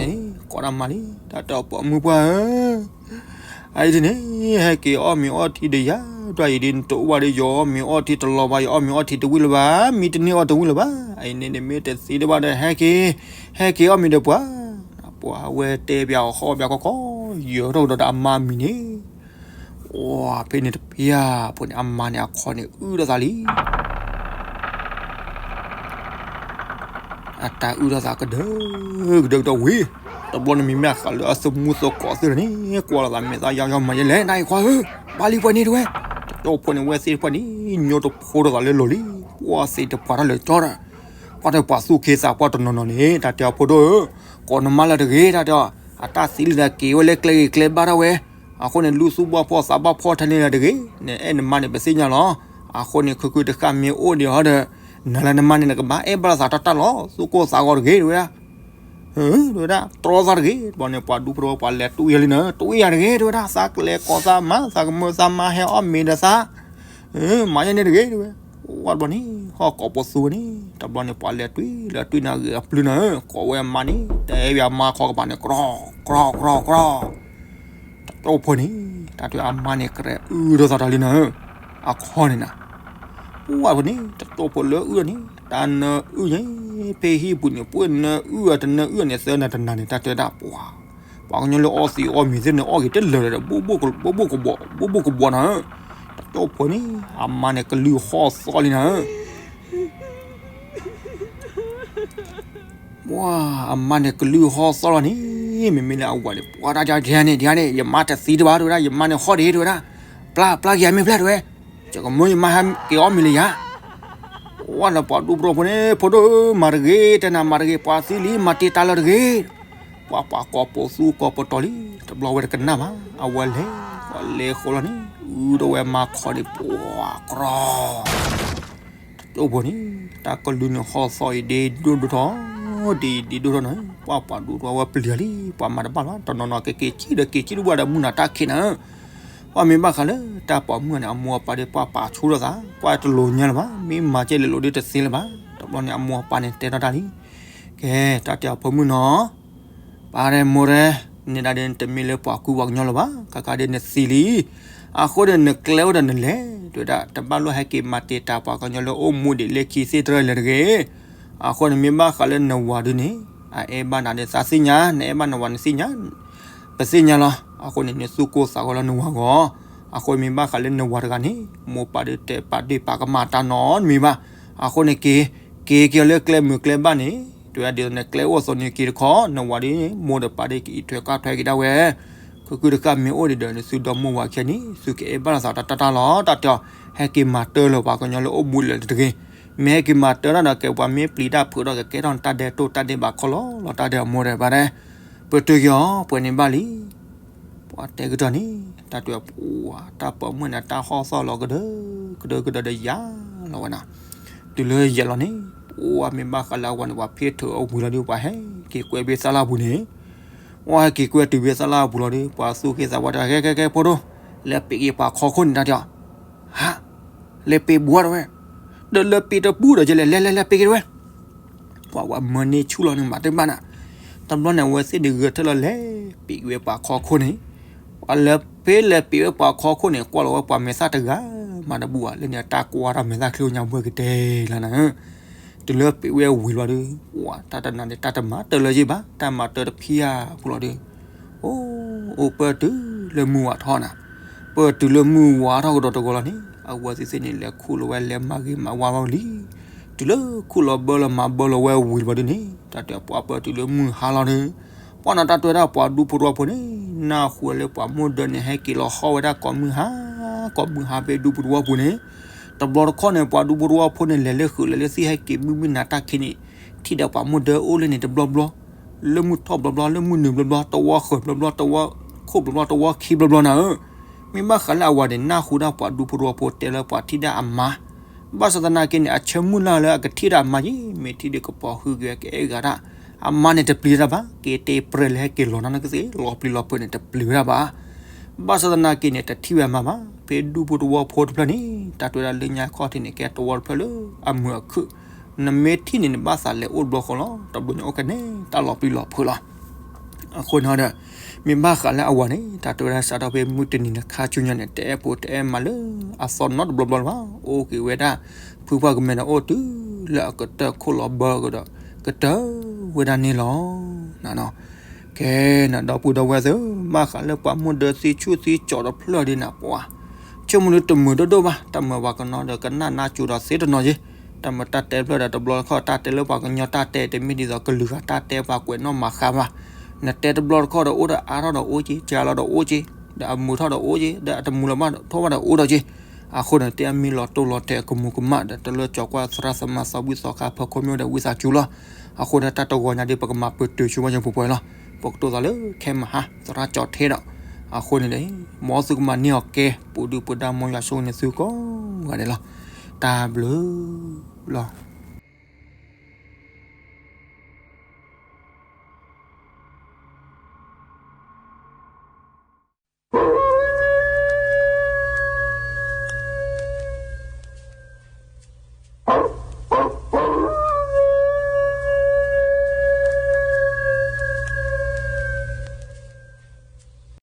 န့ၣ် ကိးဒၣ်မါလံ တၢ်တဲအီၤ ပိာ်မုၣ်ပှၢ်ဧၢ, အအံၤဒ်န့ၣ် ဟဲက့ၤအီၣ်မ့ၤအီထံဒီးယၤ, ဒွဲၣ်အံၤဒ်နတအိၣ်ဘၣ်ဒီး ယအီၣ်မ့ၤအီထံတလီၤဘၣ်, ယအီၣ်မ့ၤအီထံတဝံၣ်လၢၤဘၣ်, မံတန့ၢ်အီၣ်တဝံၣ်လၢၤဘၣ်, အအံၤန့ၣ်နမ့ၢ်တသံတဘၣ်ဒီး ဟဲက့ၤ, ဟဲက့ၤအီၣ်မ့ၤဒီးပှၤ, ပှၤဝဲတဲပၠးအီၤဃီပၠးခီခီ, ယၢၤထီၣ်ကဒီးဒီးအမါမံၤန့ၣ် အိၣ်ဖဲန့ၣ်တဖျၢၣ်ဖိန့ၣ် အမါန့ၣ်အခီန့ၣ်အုၣ်ထီၣ်သးလံ, အတၢ်အုၣ်ထီၣ်သးကဒၢကဒၢကဒီးဝံၤ, တဘျီန့ၣ်မ့မ့ၢ်ဃးလၢအသမူသကိးသ့ၣ်တဖၣ်န့ၣ် ကွၢ်လိာ်သးမဲာ်သၣ်ယီယီ မၤယဲလဲၣ် နၤအံၤခွါဧၢ, ဘၣ်လံပှဲၤန့ၣ်တဝဲ, တကၠိဖိန့ၣ် ဝဲသ့ၣ်တဖၣ်န့ၣ် ညိတဖိထီၣ်သးလၢလီၢ်လံ, ပှၤသ့ၣ်တဖၣ်တၢ်လၢာ်ကၠီဒီး ပှၤတပှၤသူၣ်က့သးပှၢ်တနီၤနီၤန့ၣ် တၢ်တဲအီၤ ဖိဒိၣ်ဧၢ, ကိးနမါလၢတဂ့ၤ တၢ်တဲအီၤ, အတၢ်သံလံဒီးက့ၤဝဲလၢကျဲဂ့ၤကျဲဘၣ်ထီၣ်ဝဲ, အဃိန့ၣ် လူသူၣ်ဘၣ်ဖှီၣ်သးဘၣ်ဖှီၣ်ထဲန့ၣ်လၢတဂ့ၤ, နအဲၣ်နမါန့ၣ် ပသ့ၣ်ညါလီၤ, အဃိန့ၣ် ခုခုတဃၣ်မ့ၢ်အိၣ်ဒံးဟီဒီး နၤလၢနမါန့ၣ် နကဘၣ်အဲၣ်ဘၣ်သးတၢ်တၢ်လီၤ, သူၣ်ကိၢ်သးဂီၤတဂ့ၤ တဲဝဲဒၣ် တဲဝဲဒၣ် တြီသးတဂ့ၤ, တဘျီန့ၣ် ပှၤဒူဖိတဝီ ပှၤလဲၤတူၢ်ယၤလံနၤ, တူၢ်ယၤတဂ့ၤ တဲဝဲဒၣ်, သးကလဲၤကိးသးမါ, သးကမၢသးမါဟဲအီၣ်မ့ၤဒီးသး, မၤယဲန့ၣ်တဂ့ၤ တဲဝဲ, ဝဲတဘျီန့ၣ် ဟီၣ်ကိးပသူဝဲန့ၣ် တဘျီန့ၣ် ပှၤလဲၤတွံၢ် လဲၤတွံၢ်နၤဂ့ၤအပျုၤနၤဧၢ, ကိးဝဲအမါန့ၣ် တဲဝဲအမါခီကပၤန့ၣ် ကြီ ကြီ ကြီ ကြီ တကၠိဖိန့ၣ် တၢ်တဲအမါန့ၣ် ကြၢးအုၣ်ထီၣ်သးတၢ်လံနၤဧၢ, အခီန့ၣ်နၤ, ပှၤဖိန့ၣ် တကၠိဖိလၢအုၣ်န့ၣ် တၢ်နၢအုၣ်န့ၣ် ဖဲဟံၣ်ပူၤန့ၣ် ပှၤနၢအုၣ်အတနၢအုၣ်န့ၣ် သၢနၤတနၤန့ၣ် တၢ်တဲဒၣ်ပှၤ, ပှၤကညီလၢအီသံးအီမ့ၤသ့ၣ်န့ၣ် အီၣ်က့ၤတလၢာ်ဒီး ဘိၣ်ဘိၣ်ကဘီး ဘိၣ်ဘိၣ်ကဘီးနၤဧၢ, တကၠိဖိန့ၣ် အမါန့ၣ် ကလုၢ်ဟီၣ်သီလံနၤဧၢ ပှၤအမါန့ၣ် ကလုၢ်ဟီၣ်သီလီၤန့ၣ်, မ့မ့ၢ်လၢအဝၤန့ၣ် ပှၤတၢ်ဒ်န့ၣ် ဒ်န့ၣ် ယမါတသံတဘၣ် တဲဝဲဒၣ်, ယမါန့ၣ်ဟီၣ်တဂ့ၤ တဲဝဲဒၣ်, ပျၢ် ပျၢ်က့ၤယမ့ၢ်ဖျဲၣ် တဲဝဲ, ယကမၢယမါဟဲက့ၤအီၣ်မ့ၤလၢယၤ, ဝဲလၢပှၤဒူဖိတဝီဖိန့ၣ် ဖိဒိၣ်ဧၢ မၤတဂ့ၤ တဲနၤမၤတဂ့ၤ ပှၤသံလံ မၤတ့ၢ်တၢ်လၢတဂ့ၤ, ပှၤပှၤကိးပသူကိးပတီၤလံ, တဘျီဝဲတကနၣ်ဘၣ် အဝဲလဲၤဃီၤလဲၤဃီၤလီၤန့ၣ် အုၣ်ထီၣ်ဝဲမါခီန့ၣ် ပှၤကြီ တကၠိဖိန့ၣ် တၢ်ကလုၢ်န့ၣ်ဟီၣ်သီအံၤဒ့ဒိၣ်ဒိၣ်ထီၣ်, ဒ့ဒ့ဒိၣ်ထီၣ်န့ၣ် ပှၤပှၤဒူဖိဝဲပျံၤလံ ပှၤမၤတဘၣ်လၢၤဘၣ်, တနီၤနီၤကက့ၤကံၣ်ဒီးက့ၤကံၣ်တဝၣ်ဒီးမုၢ်နၤတၢ်ခံးနၤဧၢ, ပှၤမ့ၢ်ဘၣ်ဃးလၢတၢ်ပိာ်မုၣ်န့ၣ် အမိၢ်အပၢ်ဒီးပှၤပာ်ဆူၣ်ထီၣ်သး ပှၤတလိၤညါလၢၤဘၣ်, မ့ၢ်မၤကဲလဲၤလိာ်ဒီးတသ့လၢၤဘၣ်, တဘျီန့ၣ်အမိၢ်အပၢ်န့ၣ်တဲထီၣ်တၢ်လံ, ကဲ တၢ်တဲအီၤဖိမုၣ်နီၤ ပၢ်ရဲၣ်မိၢ်ရဲၣ်, နဲဒၣ်ဒ်နတမ့ၢ်လၢပှၤကူပှၤကညီလၢၤဘၣ်, ခါခါဒ်နသံလံ, အဃိန့ၣ်နကျဲအိၣ်ဒီးနလဲၤ, တဲဝဲဒၣ် တဘၣ်လိၣ်ဟဲက့ၤမၤတ့ၢ်တၢ်ပှၤကညီလၢအိၣ်မူဒံးလၢခံသ့ၣ်တဖၣ်လဲၣ်တဂ့ၤ, အဃိန့ၣ်မ့ၢ်ဘၣ်ဃးလၢနဝၤဒုန့ၣ်, အအဲၣ်ဘၣ်နၤဒီးသးသ့ၣ်ညါ, နအဲၣ်ဘၣ်နဝၤနသ့ၣ်ညါ, ပသ့ၣ်ညါလီၤ, အဃိန့ၣ် နသူၣ်ကိၢ်သးဂီၤလၢနဝၤဂီၢ်, အဃိမ့ၢ်ဘၣ်ဃးလၢနဝၤတဂၤန့ၣ်, မိၢ်ပၢ်ဒုတဲပာ်ဒ့ၣ်ပာ်ကမၣ်တၢ်နီတမံၤဘၣ်, အဃိန့ၣ်က့ၤ, က့ၤက့ၤအီၤလၢကျဲမုာ်ကျဲဘၣ်န့ၣ်, တဲဝဲဒ်သိးန့ၣ် ကျဲအိၣ်အသိးန့ၣ်က့ၤတခီ, နဝၤဒ်န့ၣ် မိၢ်ဒီးပၢ်ဒ်ကအံးထွဲကွၢ်ထွဲက့ၤဒၣ်ဝဲ, ခုကုတဃၣ်မ့ၢ်အိၣ်ဒံးဒီး နသုဒီမိၢ်ဝၤခံဂၤန့ၣ် သုကအဲၣ်ဘၣ်လိာ်သးတၢ်တၢ်လီၤ. တၢ်တဲအီၤ ဟဲက့ၤမၤတၢ်လၢပှၤကညီလၢအိၣ်ဘူးလၢာ်တဂ့ၤ, မ့ၢ်ဟဲက့ၤမၤတၢ်တၢ်ဒီး ကဲပှၤမ့ၢ်ပျံၤတၢ်ဖုးဒီး ကကဲထီၣ်နတၢ်ဒဲးတိၢ်တၢ်ဒဲးဘးခီလီၤလီၤ တၢ်ဒဲးအမိၢ်ဒီးပၢ်ဒဲး, ပတုာ်က့ၤအီၤ ပှဲၤန့ၣ်ဘၣ်လံ. ပှၤတဲကတီၢ်န့ၣ် တၢ်တဲအီၤ ပှၤတၢ်ပိာ်မုၣ်န့ၣ် တၢ်ဟီၣ်သီၣ်လီၤကဒၢ, ကဒၢကဒၢဒီးယၤလီၤဝဲနၤ, တုၤလၢယဲၢ်လီၤန့ၣ်, ပှၤမ့ၢ်ဘၣ်ဃးလၢအဝၤန့ၣ် ပှၤဖ့ၣ်ထၢၣ်အဝံၤလီၤဒီး ပှၤဟဲက့ၤကွဲဘ့ၣ်သၣ်လၢအပူၤန့ၣ်, ပှၤဟဲက့ၤကွဲတုၤဘ့ၣ်သၣ်လၢအပူၤလီၤဒီး ပှၤသူၣ်က့သးပှၢ်တဲ ကဲကဲကဲ ဖိဒိၣ်, လဲၤပ့းက့ၤပှၤခီခိၣ်န့ၣ် တၢ်တဲအီၤ, ဟါ, လဲၤပ့းဘှီတဝဲ, ဒီးလဲၤပ့းတပူၤဒီး ကလဲၤလဲၤလဲၤလဲၤပ့းက့ၤတဝဲ ပှၤဝဲမၢန့ၢ်ဆူၣ်လီၤန့ၣ် မၤတဘၣ်နၤ, တဘျီန့ၣ် အဝဲသ့ၣ်န့ၣ်ဂဲၤထၢၣ်လီၤလဲၤပ့းက့ၤဝဲပှၤခီခိၣ်န့ၣ်, ပှၤလဲၤဖ့လဲၤပ့းဝဲပှၤခီခိၣ်န့ၣ် ကွၢ်လီၤဝဲပှၤမဲာ်သၣ်တဂၤမးတဘူၣ်ဘၣ်, လၢန့ၣ် တၢ်ကွၢ်ထီၣ်မဲာ်သၣ်ချ့ညါဘှဲကတဲလီၤနၤ, တုၤလၢပ့းဝဲဝံၤလီၤဒီး ပှၤတၢ်တနၤန့ၣ် တၢ်တမၤတၢ်လၢၤယ့ၢ်ဘၣ်, တၢ်မၤတၢ်တဖံးဧါပူၤလီၤဒီး အိၣ်အိၣ်ပၢၢ်တုၤလၢမုၢ်ဝၤထီၣ်နၤ, ပၢၢ်တုၤလၢမုၢ်ဝၤထီၣ်ကဒီးတဂီၤလီၤန့ၣ် အဝဲသ့ၣ်သ့ၣ်န့ၣ် လဲၤခူၣ်လီၤဝဲလဲၤမၤဂ့ၤမၤဝါဝဲလံ, တုၤလၢခူၣ်လီၤဘၢလီၤမၤဘၢလီၤဝဲဝံၤလီၤဒီးန့ၣ် တၢ်တဲပှၤပၢၢ်တုၤလၢမုၢ်ဟါလီၤဒီး ပှၤနီၤတၢ်တဲဝဲဒၣ်ပှၤဒူဖိတဝီဖိန့ၣ် နၢ်ဟူဝဲလၢပှၤမိၢ်ဒၢန့ၣ် ဟဲက့ၤလီၤဟီၣ်ဝဲဒၣ်ကိးမုၢ်ဟါ, ကိးမုၢ်ဟါဖဲဒူဖိတဝီဖိန့ၣ်, တဘျီတခီၣ်န့ၣ် ပှၤဒူဖိတဝီဖိန့ၣ် လဲၤလၢဃုာ်လဲၤလၢသံၣ်ဟဲက့ၤမုၢ်မုၢ်နၤတၢ်ခံးန့ၣ် ထံၣ်ဒီးပှၤမိၢ်ဒၢအိၣ်လၢန့ၣ်တဘျီဘျီ, လၢမုၢ်ထီၣ်ဘျီဘျီ, လၢမုၢ်နုာ်ဘျီဘျီ, တဝီဃၢၤဘျီဘျီ, တဝီခိၣ်ဘျီဘျီ, တဝီခံဘျီဘျီနၤဧၢ, မ့ၢ်ဘၣ်ဃးလၢအဝၤန့ၣ် နၢ်ဟူဒၣ်ပှၤဒူဖိတဝီဖိတဲလၢပှၤထံၣ်ဒၣ်အမါ, ဘၣ်ဆၣ်သနာ်က့န့ၣ် အဆၢမုၢ်လၢ်လၢအကထံၣ်ဒၣ်အမါယ့ၢ်, မ့ၢ်ထံၣ်ဒီးကပီၤဃုက့ၤကအဲၣ်ဂၤဒၣ်, အမါန့ၣ်တပျံၤတၢ်ဘၣ်, က့ၤတဲပြဲၤလၢဟဲက့ၤလီၤနၤနကသ့ၣ် လီၤပျံၤလီၤဖုးန့ၣ် တပျံၤဝဲဒၣ်ဘၣ် ဘၣ်ဆၣ်သနာ်က့န့ၣ် တထံၣ်ဝဲအမါဘၣ်. ဖဲဒူဖိတဝီဖိတဖျၢၣ်န့ၣ် တၢ်တဲဝဲဒၣ်လၢညါခီၣ်ထံးန့ၣ် ကဲတဝီတဖျၢၣ်လၢအမုာ်အခုၣ်, နမ့ၢ်ထံၣ်န့ၣ် နဘၣ်သးလဲၤအိၣ်တဘျီဃီလီၤ. တဘျီညါအိၣ်ကနဲတၢ်လီၤပျံၤလီၤဖုးလီၤ. အဃိန့ၣ်ဒီး မ့ၢ်ဘၣ်ဃးလၢအဝၤန့ၣ် တၢ်တဲဝဲဒၣ်စးထီၣ်ဖဲမုၢ်တနံၤန့ၣ် ခါဆူညါန့ၣ် တအဲၣ်ဖိတအဲၣ်မါလၢအသီနီတဘျီဘျီလၢၤဘၣ်. အိၣ်က့ၤဝဲဒၣ် ဖုပှၢ်ကမဲာ်န့ၣ် အိၣ်တုၤလၢအကတၢၢ်ခိၣ်လီၤဘၢကဒီး ကတၢၢ်ဝဲဒၣ်န့ၣ်လီၤ. ကဲနဒီပုၢ်ဒီဝဲၢ်သ့ၣ်, ဘၣ်ဃးလၢပှၤမိၢ်ဒၢသံဆူၣ်သံကၠီတဖျၢၣ်ဒ်န့ၣ် ပှၤ ဆိကမိၣ်လၢတမုာ်ဒိၣ်ဒိၣ်ဘၣ်, တၢ်မၤပှၤကညီဒီးကနၣ်နါစိၤဒီးသ့တနီၤယ့ၢ်, တၢ်မၤတၢ်တဲဖျၢၣ်ဒီးတဘျီတခီၣ် တၢ်တဲလၢပှၤကညီတၢ်တဲတမ့ၢ်ဒ်သိးကလုာ်ဂၤတၢ်တဲပှၤကွဲးနီၣ်မၤဃါဘၣ်. နတဲတဘျီတခီၣ်ဒီးအိၣ်ဒီးအါထီၣ်ဒီးအိၣ်က့ၤ, ကၢလီၤဒီးအိၣ်က့ၤ, ဒီးအမုာ်ထီၣ်ဒီးအိၣ်က့ၤ, ဒီးအတမုာ်လီၤဘၣ်ထီၣ်ဘၣ်ဒီးအိၣ်ဒီးက့ၤ. အဃိန့ၣ် တဲအမ့ၢ်လီၤတိၢ်လီၤတဲာ်ကမူၤကမၣ်ဒီး တလၢကၠီၤကွၢ်သရၣ်သမါသးဝံၣ်သီခါဖီခိၣ်မ့ၢ်အိၣ်ဒီးဝံသးစူၤလီၤ. အဃိန့ၣ် တၢ်တဂီၤညါဒ်ပကမၤပတုာ်ဆိဝဲညါပှဲၤပှဲၤလီၤ. ပကတိၤသးလၢခဲမဟါသရၣ်ကၠီထဲဒီး အဃိန့ၣ် မ်သုကမၤန့ၢ်အီၤကဲ ပူၤဒုၣ်ပူၤဒါ မ်ယွၤဆိၣ်ဂ့ၤန့ၢ်သုကိးဂၤဒဲးလီၤ. တၢ်ဘျုးလီၤ.